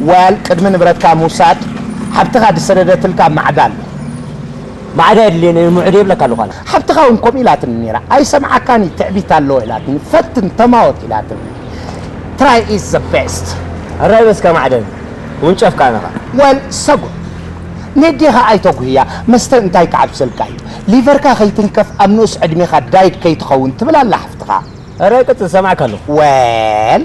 ዋል፣ ቅድሚ ንብረትካ ምውሳድ፣ ሓብትኻ ዝሰደደትልካ ማዕዳ ኣሎ። ማዕዳ የድልየኒ፣ ምዑድ የብለካ ኣለኹ ኣነ። ሓብትኻ እውን ከምኡ ኢላትኒ ነይራ። ኣይሰምዓካን እዩ፣ ትዕቢት ኣለዎ ኢላትኒ። ፈትን፣ ተማወት ኢላትኒ። Try is the best። ኣራይ በስካ ማዕደን፣ ውንጨፍካ ኣነኻ። ወል፣ ሰጉ። ነዴኻ ኣይተጉህያ፣ መስተ እንታይ ክዓብሰልካ እዩ? ሊቨርካ ከይትንከፍ፣ ኣብ ንኡስ ዕድሜኻ ዳይድ ከይትኸውን ትብል ኣላ ሓፍትኻ። ኣረ ቅጽል ሰማዕካ ኣለኹ። ወል፣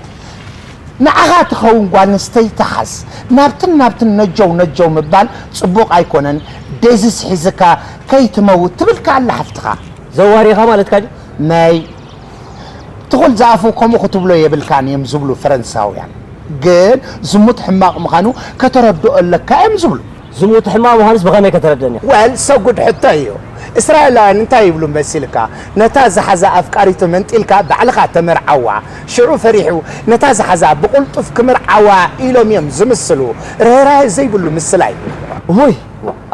ንዓኻ ትኸውን ጓል ኣንስተይቲ ሓዝ። ናብትን ናብትን ነጀው ነጀው ምባል ጽቡቕ ኣይኮነን። ዴዝስ ሒዝካ ከይትመውት ትብልካ ኣላ ሓፍትኻ። ዘዋሪኻ ማለትካ ድዩ? መይ፣ ትኹል ዝኣፉ ከምኡ ክትብሎ የብልካን እዮም ዝብሉ ፈረንሳውያን። ግን ዝሙት ሕማቕ ምዃኑ ከተረድኦ ኣለካ እዮም ዝብሉ። ዝሙት ሕማቕ ምዃኑስ ብኸመይ ከተረድእኒ? ወል፣ ሰጉድ ሕቶ እዩ። እስራኤላውያን እንታይ ይብሉ መሲልካ? ነታ ዝሓዛ ኣፍቃሪቱ መንጢልካ ባዕልኻ ተመርዓዋ። ሽዑ ፈሪሑ ነታ ዝሓዛ ብቕልጡፍ ክምርዓዋ ኢሎም እዮም ዝምስሉ። ርህራሄ ዘይብሉ ምስላ እዩ። እሞይ፣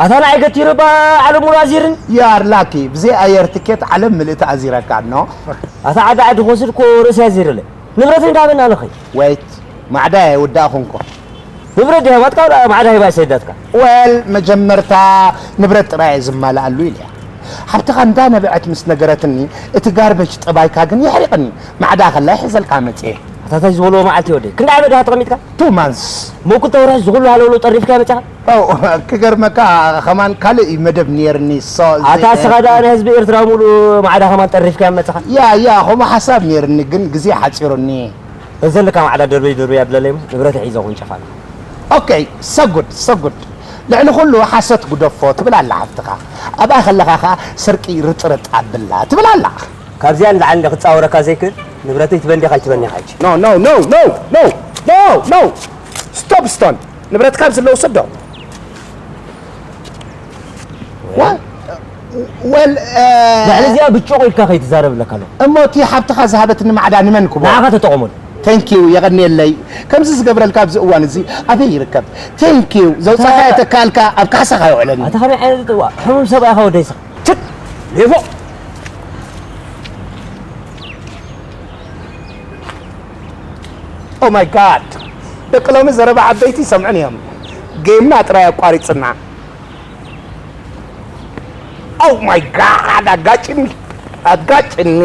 ኣታ ንዓይ ገቲሩ እባ ዓለም ሙሉ ኣዚርኒ። You are lucky። ብዘይ ኣየር ትኬት ዓለም ምልእቲ ኣዚረካ፣ ኖ? ኣታ ዓዲ ዓዲ ክወስድ እኮ ርእሲ ኣዚርለይ። ንብረተይ እንዳበና ኣለኸይ። ወይት፣ ማዕዳ ኣይወዳእኹን እኮ። ንብረት ድያ ሃባትካ ወላ ማዕዳ ሂባ ይሰዳትካ? ወል፣ መጀመርታ ንብረት ጥራይ እየ ዝማልኣሉ ኢለያ። ሓብትኻ እንዳነበዐት ምስ ነገረትኒ፣ እቲ ጋርበጅ ጠባይካ ግን የሕሪቕኒ። ማዕዳ ከላ ይሕዘልካ መጽየ። ኣታ ታይ ዝበልዎ መዓልቲ ወደይ? ክንደይ ዓመት ዲኻ ተቐሚጥካ? Two months። እሞ ክልተ ወርሒ ዝኹሉ ሃለውለው ጠሪፍካ መጺኻ? ክገርመካ ከማን ካልእ እዩ መደብ ነይርኒ። ኣታ እስኻ ደኣ ንህዝቢ ኤርትራ ሙሉእ ማዕዳ ከማን ጠሪፍካዮ መጻኻ። ያ ያ ከምኡ ሓሳብ ነይርኒ፣ ግን ግዜ ሓጺሩኒ። በዘለካ ማዕዳ ደርበይ ደርበይ ኣብለለይ እሞ ንብረተይ ሒዘ ክውንጨፍ ኣለኹ። ኦኬ፣ ሰጉድ ሰጉድ። ልዕሊ ኩሉ ሓሶት ጉደፎ ትብል ኣላ ሓፍትኻ። ኣብኣ ከለኻ ኸኣ ስርቂ ርጥርጥ ኣብላ ትብል ኣላ። ካብዚኣ ንላዕሊ እንደ ክጻወረካ ዘይክእል ንብረተይ ትበን ዲኻ ኣይትበን ኢኻ ሕጂ። No, no, no, no, no, no, no! Stop, stone! ንብረትካ ኣብዚ ኣለዉ ሰዶ። What? Well, ልዕሊ እዚኣ ብጭቑ ኢልካ ከይትዛረብ ኣለካ ኣሎ። እሞ እቲ ሓብትኻ ዝሃበትኒ ማዕዳ ንመን ክቦ? ንዓኻ ተጠቐመሉ። Thank you፣ የቐንየለይ። ከምዚ ዝገብረልካ ኣብዚ እዋን እዚ ኣበይ ይርከብ? Thank you፣ ዘውጻኻዮ ተካልካ ኣብ ካሕሳኻ ይውዕለኒ። ኣታ ከመይ ዓይነት ጥዋ ሕሙም ሰብኣይኻ ወደይስኻ። ትት! ሌፎ! Oh my God! ደቂ ሎሚ ዘረባ ዓበይቲ ይሰምዑን እዮም። ጌምና ጥራይ ኣቋሪጽና። Oh my God! ኣጋጭኒ! ኣጋጭኒ!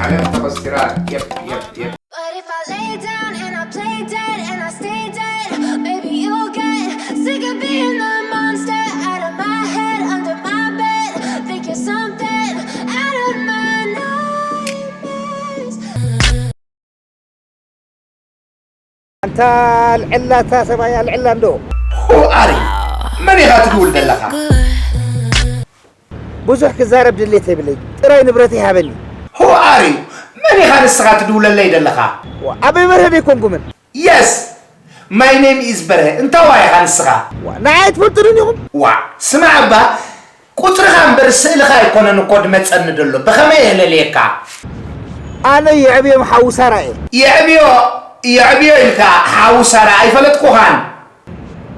ዓለም ተኸሲራ። የፕ የፕ የፕ። But if I lay down and I play dead and I stay dead, maybe you'll get sick of being the monster out of my head, under my bed. Think you're something out of my nightmares. ኣንታ ኣልዕላ፣ እታ ሰብኣይ ኣልዕላ እንዶ። Who are you? መን ኢኻ ትድውል ዘለኻ? ብዙሕ ክዛረብ ድሌት የብለይ፣ ጥራይ ንብረተይ ሃበኒ። Who are you? መን ኢኻ ንስኻ ትድውለለይ ዘለኻ? ዋ፣ ኣበይ በርሀ ደይኮንኩምን? Yes, my name is በርሀ። እንታዋይ ኢኻ ንስኻ? ዋ፣ ንዓይ ኣይትፈልጡንን ኢኹም? ዋ፣ ስማዕ እባ፣ ቁጽርኻ እምበር ስእልኻ ኣይኮነን እኮ ድመጸኒ ደሎ። ብኸመይ እየ ለልየካ? ኣነ የዕብዮም ሓዉ ሳራ እየ። የዕብዮ፣ የዕብዮ ኢልካ ሓዉ ሳራ ኣይፈለጥኩኻን።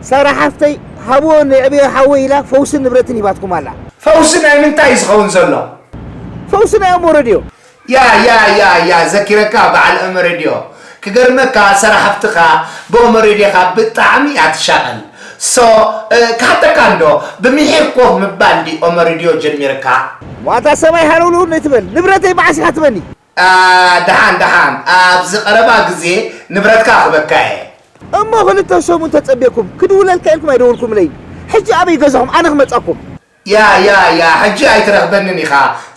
ሳራ ሓፍተይ፣ ሃብዎ ንዕብዮ ሓወይ ኢላ ፈውስን ንብረትን ሂባትኩም ኣላ። ፈውሲ ናይ ምንታይ እዩ ዝኸውን ዘሎ? ፈውሲ ናይ ኦሞ ረድዮ። ያ፣ ያ፣ ያ፣ ያ፣ ዘኪረካ በዓል ኦሞ ረድዮ። ክገርመካ፣ ሳራ ሓፍትኻ ብኦሞ ረድዮኻ ብጣዕሚ እያ ትሻቐል። ሶ፣ እ፣ ክሓተካ እንዶ፣ ብምሒር ኮፍ ምባል ድዩ ኦሞ ረድዮ ጀሚርካ? ዋታ ሰማይ ሃለውለው ነይትበል፣ ንብረተይ መዓስ ኢኻ ትበኒ? ኣ፣ ደሓን፣ ደሓን፣ ኣብዚ ቀረባ ግዜ ንብረትካ ክበካ እየ። እሞ ክልተ ሰሙን ተጸብየኩም፣ ክድውለልካ ኢልኩም ኣይደወልኩምለይን። ሕጂ ኣበይ ገዛኹም? ኣነ ክመጻኩም። ያ፣ ያ፣ ያ፣ ሕጂ ኣይትረኽበንን ኢኻ።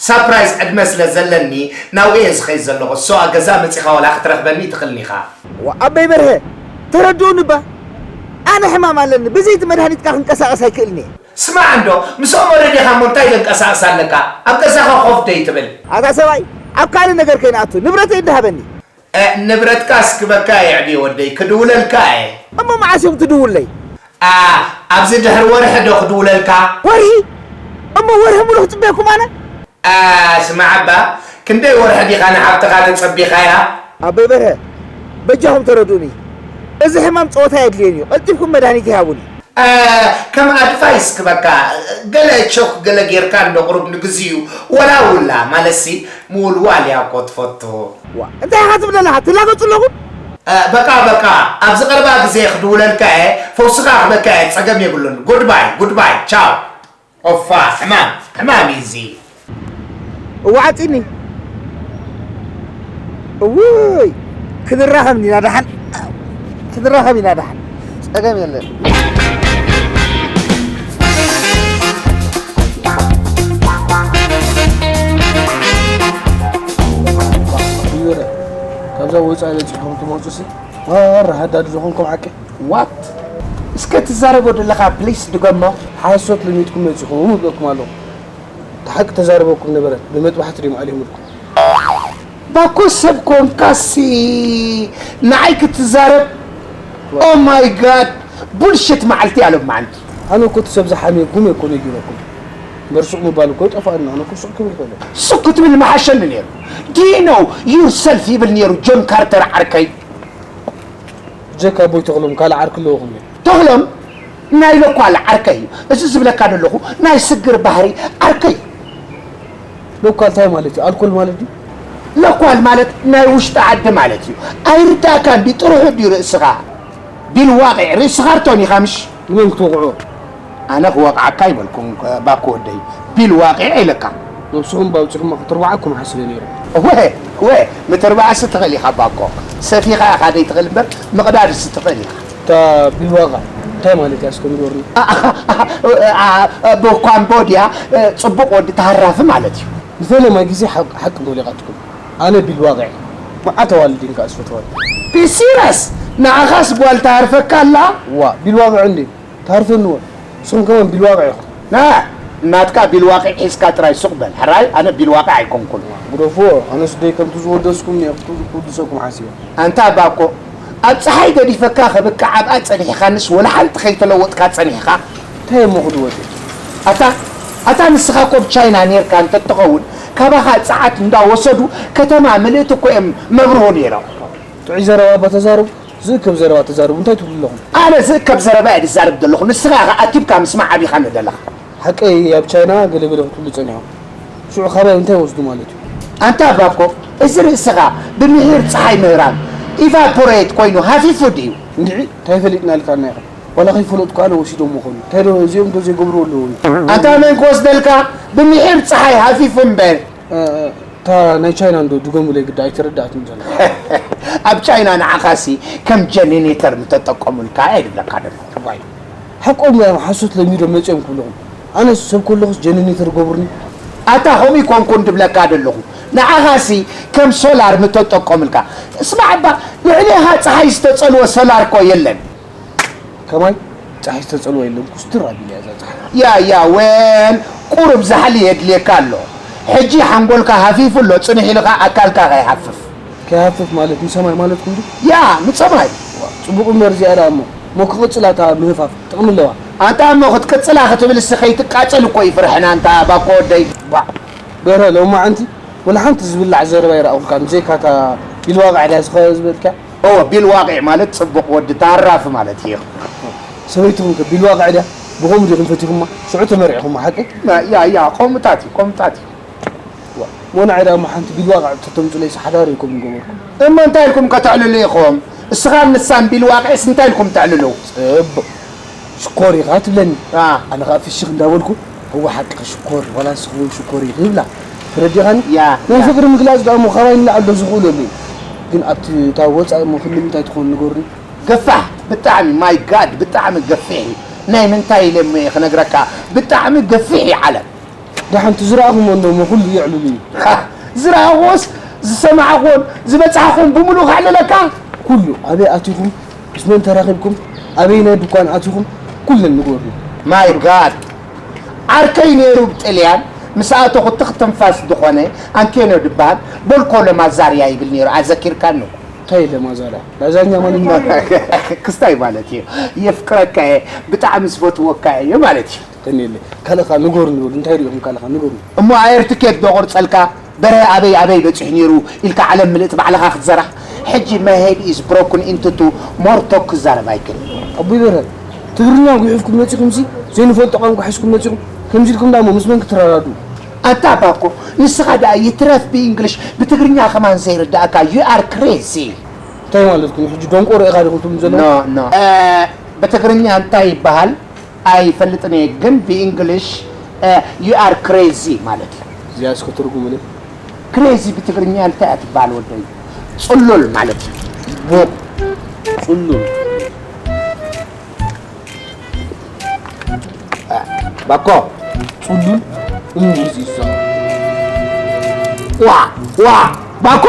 ሳፕራይዝ ዕድመ ስለ ዘለኒ ናብኡ እየ ዝኸይድ ዘለኹ። እሶ ኣብ ገዛ መጺኻ ዋላ ክትረኽበኒ ኣይትኽእልን ኢኻ። ዋ፣ ኣበይ በርሀ፣ ተረድኡኒ እባ። ኣነ ሕማም ኣለኒ፣ ብዘይቲ መድሃኒት ከኣ ክንቀሳቐስ ኣይክእልን እየ። ስማዕ እንዶ፣ ምስኦም ወረዲኻ እሞ እንታይ ዘንቀሳቕስ ኣለካ? ኣብ ገዛኻ ኮፍ ደይ ትብል? ኣታ ሰብኣይ፣ ኣብ ካልእ ነገር ከይንኣቱ፣ ንብረተይ እንዳ ሃበኒ። እ፣ ንብረትካስ ክበካ የዕብዮ ወደይ፣ ክድውለልካ እየ። እሞ መዓስ እዮም ትድውለይ? ኣ፣ ኣብዚ ድሕሪ ወርሒ ዶ ክድውለልካ? ወርሒ? እሞ ወርሒ ሙሉእ ክጽበየኩም ኣነ? ኣ፣ ስማዕ እባ፣ ክንደይ ወርሒ ዲኻ ንሓብትኻ ተጸቢኻያ? ኣቦይ በርሀ፣ በጃኹም ተረድኡኒ። እዚ ሕማም ጸወታ ኣየድልዮን እዩ። ቀልጢፍኩም መድሃኒት ይሃቡኒ። እ፣ ከም ኣድቫይስ ክበካ፣ ገለ ቾክ ገለ ጌርካ እንዶ ቁሩብ ንግዚኡ ወላውላ፣ ማለትሲ ምውልዋል እያ እኮ ትፈቱ። ዋ፣ እንታይ ኢኻ ትብል ዘለኻ? ትላገጹ ኣለኹም? እ፣ በቃ፣ በቃ፣ ኣብዚ ቀረባ ግዜ ክድውለልካ እየ፣ ፈውስኻ ክበካ እየ፣ ጸገም የብሉን። ጉድባይ፣ ጉድባይ፣ ቻው። ኦፋ፣ ሕማም፣ ሕማም እዩ እዚ። እዋዓጺኒ። እውይ፣ ክንራኸብ ኢና ደሓን። ክንራኸብ ኢና ደሓን። ጸገም የለን። እዩረ፣ ካብዛ ወጻኢ በጺሕኩም ትመጹሲ፣ ማራ ሃዳዲ ዝኾንኩም ሓቂ። ዋት? እስከ ትዛረቦ ዘለኻ ፕሊስ ድገሞ። ሓሶት ልሚድኩም መጺኹም እብለኩም ኣለኹ። እቲ ሓቂ ተዛረበኩም ነበረ፣ ብመጥባሕቲ ድዮም ኣልሂሙልኩም። ባኮ ሰብ ኮንካሲ ንዓይ ክትዛረብ? ኦ ማይ ጋድ፣ ቡልሽት መዓልቲ እያ ሎማዓንቲ። ኣነ እኮ እቲ ሰብ ዝሓምየ ጉም እኮ ነጊረኩም። እምበር ሱቕ ምባል እኮ ይጠፍኣኒ፣ ኣነ እኮ ሱቕ ክብል ይኽእል እየ። ሱቕ ክትብል ምሓሸኒ ነይሩ። Do you know yourself ይብል ነይሩ ጆን ካርተር ዓርከይ። ጀካ ኣቦይ ተኽሎም ካልእ ዓርኪ ኣለዎ ክብል። ተኽሎም ናይ ሎኳል ዓርከይ እዩ። እዚ ዝብለካ ዘለኹ ናይ ስግር ባህሪ ዓርከይ እዩ። ሎኳል እንታይ ማለት እዩ? ኣልኮል ማለት ድዩ? ሎኳል ማለት ናይ ውሽጢ ዓዲ ማለት እዩ። ኣይርዳእካን ድዩ? ጥርሑ ድዩ ርእስኻ? ቢልዋቒዕ ርእሲ ካርቶን ኢኻ ምሽ? ንመን ክትወቕዖ? ኣነ ክወቕዓካ ይበልኩም ባኮ ወደይ፣ ቢል ዋቒዕ ኢለካ። ነብስኹም ባውፂኹም ክትርባዓኩም ሓሲበ ነይሩ። ወ ወ ምትርባዕሲ ትኽእል ኢኻ ባኮ፣ ሰፊኻ ኢኻ ደይትኽእል እምበር ምቕዳድሲ ትኽእል ኢኻ። እታ ቢል ዋቓዕ እንታይ ማለት እያ እስከ ንገሩኒ። ብኳምቦድያ ጽቡቕ ወዲ ተሃራፊ ማለት እዩ። ንፈለማይ ግዜ ሓቂ ሞሊቓትኩም። ኣነ ቢል ዋቒዕ መዓት ኣዋልድ እንካ ዝፈትዋል። ቢሲረስ ንዓኻስ ጓል ተሃርፈካ ኣላ። ዋ ቢል ዋቒዕ እንዴ? ታርፈንዎ። ንስኹም ከማን ቢልዋቂ ኢኹም። ና፣ ናትካ ቢልዋቂ ሒዝካ ጥራይ ሱቕ በል። ሕራይ፣ ኣነ ቢልዋቂ ኣይኮንኩን። ግደፍዎ፣ ኣነስ ደይ ከምቲ ዝወደስኩም እየ ክውድሰኩም ሓሲበ። ኣንታ ባኮ፣ ኣብ ጸሓይ ገዲፈካ ከብቅዕ ኣብኣ ጸኒሕካንስ ወላ ሓንቲ ከይተለወጥካ ጸኒሕካ? እንታይ እሞ ክድወጥ እዩ? ኣታ፣ ኣታ ንስኻ እኮ ኣብ ቻይና ኔርካ እንተትኸውን፣ ካባኻ ጸዓት እንዳወሰዱ ከተማ ምልእቲ እኮ እዮም መብርሁ ኔሮም። ጥዑይ ዘረባ እባ ተዛረቡ። ዝእከብ ዘረባ ተዛረቡ እንታይ ትብሉ ኣለኹም? ኣነ ዝእከብ ዘረባ እየ ዝዛረብ ዘለኹ፣ ንስኻ ኢኻ ኣኪብካ ምስማዕ ኣቢኻኒ ዘለኻ። ሓቀይ ኣብ ቻይና ገለ ገለ ክትብሉ ጸኒሖም። ሽዑ ካባይ እንታይ ወስዱ ማለት እዩ? ኣንታ ባኮ፣ እዚ ርእስኻ ብምሒር ጸሓይ ምህራም ኢቫፖሬት ኮይኑ ሃፊፉ ድዩ? እንድዒ እንታይ ፈሊጥና ኢልካና ኢኻ? ዋላ ከይፈለጥኩ ኣነ ወሲዶሞ ኾኑ። እንታይ ዶ እዚኦም ዶ ዘይገብርዎ ኣለዉ? ኣንታ መን ክወስደልካ? ብምሒር ጸሓይ ሃፊፉ እምበር። እታ ናይ ቻይና እንዶ ድገሙለይ ግዳ ኣይተረዳእትን ዘሎ። ኣብ ቻይና ንዓኻሲ ከም ጀነሬተር ምተጠቀሙልካ እየ ድብለካ ደሎ። ዋይ ሓቆም እዮም፣ ሓሶት ለሚዶም መፅዮም ክብልኹም። ኣነስ ሰብ ከለኹስ ጀነሬተር ገብሩኒ። ኣታ ከምኡ ይኮንኩን ድብለካ ደለኹ። ንዓኻሲ ከም ሶላር ምተጠቀሙልካ። እስማዕ እባ፣ ልዕሌኻ ፀሓይ ዝተፀልወ ሶላር እኮ የለን። ከማይ ጸሓይ ዝተጸልወ የለን፣ ኩስትር ኣቢላ እያ እዛ ጸሓይ። ያ፣ ያ፣ ወን ቁሩብ ዛሕሊ የድልየካ ኣሎ። ሕጂ ሓንጎልካ ሃፊፉ ኣሎ፣ ጽንሕ ኢሉ ኸኣ ኣካልካ ከይሃፍፍ። ከይሃፍፍ ማለት ንሰማይ ማለትኩም ድዩ? ያ፣ ንጸማይ። ዋ፣ ጽቡቕ እምበር እዚኣ ደኣ እሞ፣ እሞ ክቕጽላ እታ ምህፋፍ ጥቕሚ ኣለዋ። ኣንታ እሞ ክትቅጽላ ክትብል እስኺ ከይትቃጸል እኮ ይፍርሕን ኣንታ ባኮ ወደይ። ባ፣ በረ ሎማዓንቲ ወላ ሓንቲ ዝብላዕ ዘረባ ይረኣኹልካ፣ ብዘይካ እታ ቢልዋቕ ዕዳ ዝኸ-፣ ዝበልካ። እወ፣ ቢልዋቒዕ ማለት ጽቡቕ ወዲ ተሃራፊ ማለት እዩ። ሰበይትኹም ከ ቢልዋቒዕ ድያ? ብኸምኡ ዲኹም ፈቲኹማ? ሽዑ ተመርዒኹማ፣ ሓቂ? ያ፣ ያ፣ ከምኡታት እዩ፣ ከምኡታት እዩ። ዋ፣ እሞ ንዓይ ደኣ እሞ ሓንቲ ቢልዋቒዕ ተተምጹለይስ ሓዳር እኮ ምገበርኩ። እሞ እንታይ ኢልኩም ከተዕልሉ ኢኹም? እስኻን ንሳን ቢልዋቒዕስ እንታይ ኢልኩም ተዕልሉ? ጽቡቕ። ሽኮር ኢኻ ትብለኒ። አ። ኣነ ኸኣ ፍሽኽ እንዳበልኩ፣ እወ ሓቅኺ ሽኮር፣ ዋላ ንስኺ እውን ሽኮር ኢኺ ይብላ። ተረዲእኻኒ? ያ፣ ናይ ያ። ፍቕሪ ምግላጽ ደኣ እሞ ካባይ ንላዕሊ ዶ ዝኽእሉ ኣለዉ? ግን ኣብቲ እታ ወጻኢ እሞ ክንዲ ምንታይ ትኾን ንገሩኒ? ገፋሕ፣ ብጣዕሚ፣ ማይ ጋድ፣ ብጣዕሚ ገፊሕ እዩ። ናይ ምንታይ ኢለ እሞ እየ ክነግረካ? ብጣዕሚ ገፊሕ እዩ ዓለም። ደሓን ትዝረኣኹም እንዶ እሞ ኩሉ የዕልሉ እዩ። ሃ፣ ዝረኣኹዎስ ዝሰማዕኹዎን ዝበጻሕኹዎን ብምሉእ ከዕልለካ? ኩሉ ኣበይ ኣቲኹም፣ ምስ መን ተራኺብኩም፣ ኣበይናይ ድኳን ኣቲኹም፣ ኩለን ንገሩኒ። ማይ ጋድ፣ ዓርከይ ነይሩ ብጥልያን ምስ ኣተኹ ትኽ ትንፋስ ዝኾነ ኣንቴንዮ ድበሃል ቦልኮ ለማዛርያ ይብል ነይሩ፣ ኣዘኪርካኒ እኮ። እንታይ ለማዛርያ? ላዛኛ ማለት ነው። ክስታይ ማለት እዩ። የፍቅረካ እየ፣ ብጣዕሚ ዝፈትወካ እየ ማለት እዩ። ቀኒለይ። ካልእኻ ንገሩኒ በሉ፣ እንታይ ሪኢኹም ካልእኻ ንገሩኒ። እሞ ኣየር ትኬት ዶ ቆርጸልካ? በረ ኣበይ ኣበይ በጺሑ ነይሩ ኢልካ ዓለም ምልእቲ ባዕልኻ ክትዘራህ። ሕጂ my head is broken into two more talk ክዛረብ ኣይክእል። ኣቦይ በረ፣ ትግርኛ ጉሒፍኩም መጺኹምሲ ዘይንፈልጦ ቋንቋ ሒዝኩም መጺኹም። ከምዚ ኢልኩም ዳሞ ምስ መን ክትረዳድኡ? ኣታ ባኮ፣ ንስኻ ደኣ ይትረፍ ብእንግሊሽ ብትግርኛ ከማን ዘይርዳእካ you are crazy። እንታይ ማለትኩም? ሕጂ ደንቆሮ ኢኻ ዲኹም ትብሉ ዘለኹም? No, no. እ፣ ብትግርኛ እንታይ ይበሃል? ኣይፈልጥን እየ፣ ግን ብእንግሊሽ፣ እ፣ you are crazy ማለት እዩ። እዚኣ እስከ ትርጉምለይ። ክሬዚ ብትግርኛ እንታይ እያ ትበሃል ወደይ? ጽሉል ማለት እዩ። ቦ-፣ ጽሉል። እ፣ ባኮ። ጽሉል እንግሊዝ እዩ ዝዛረብ። ዋ፣ ዋ፣ ባኮ።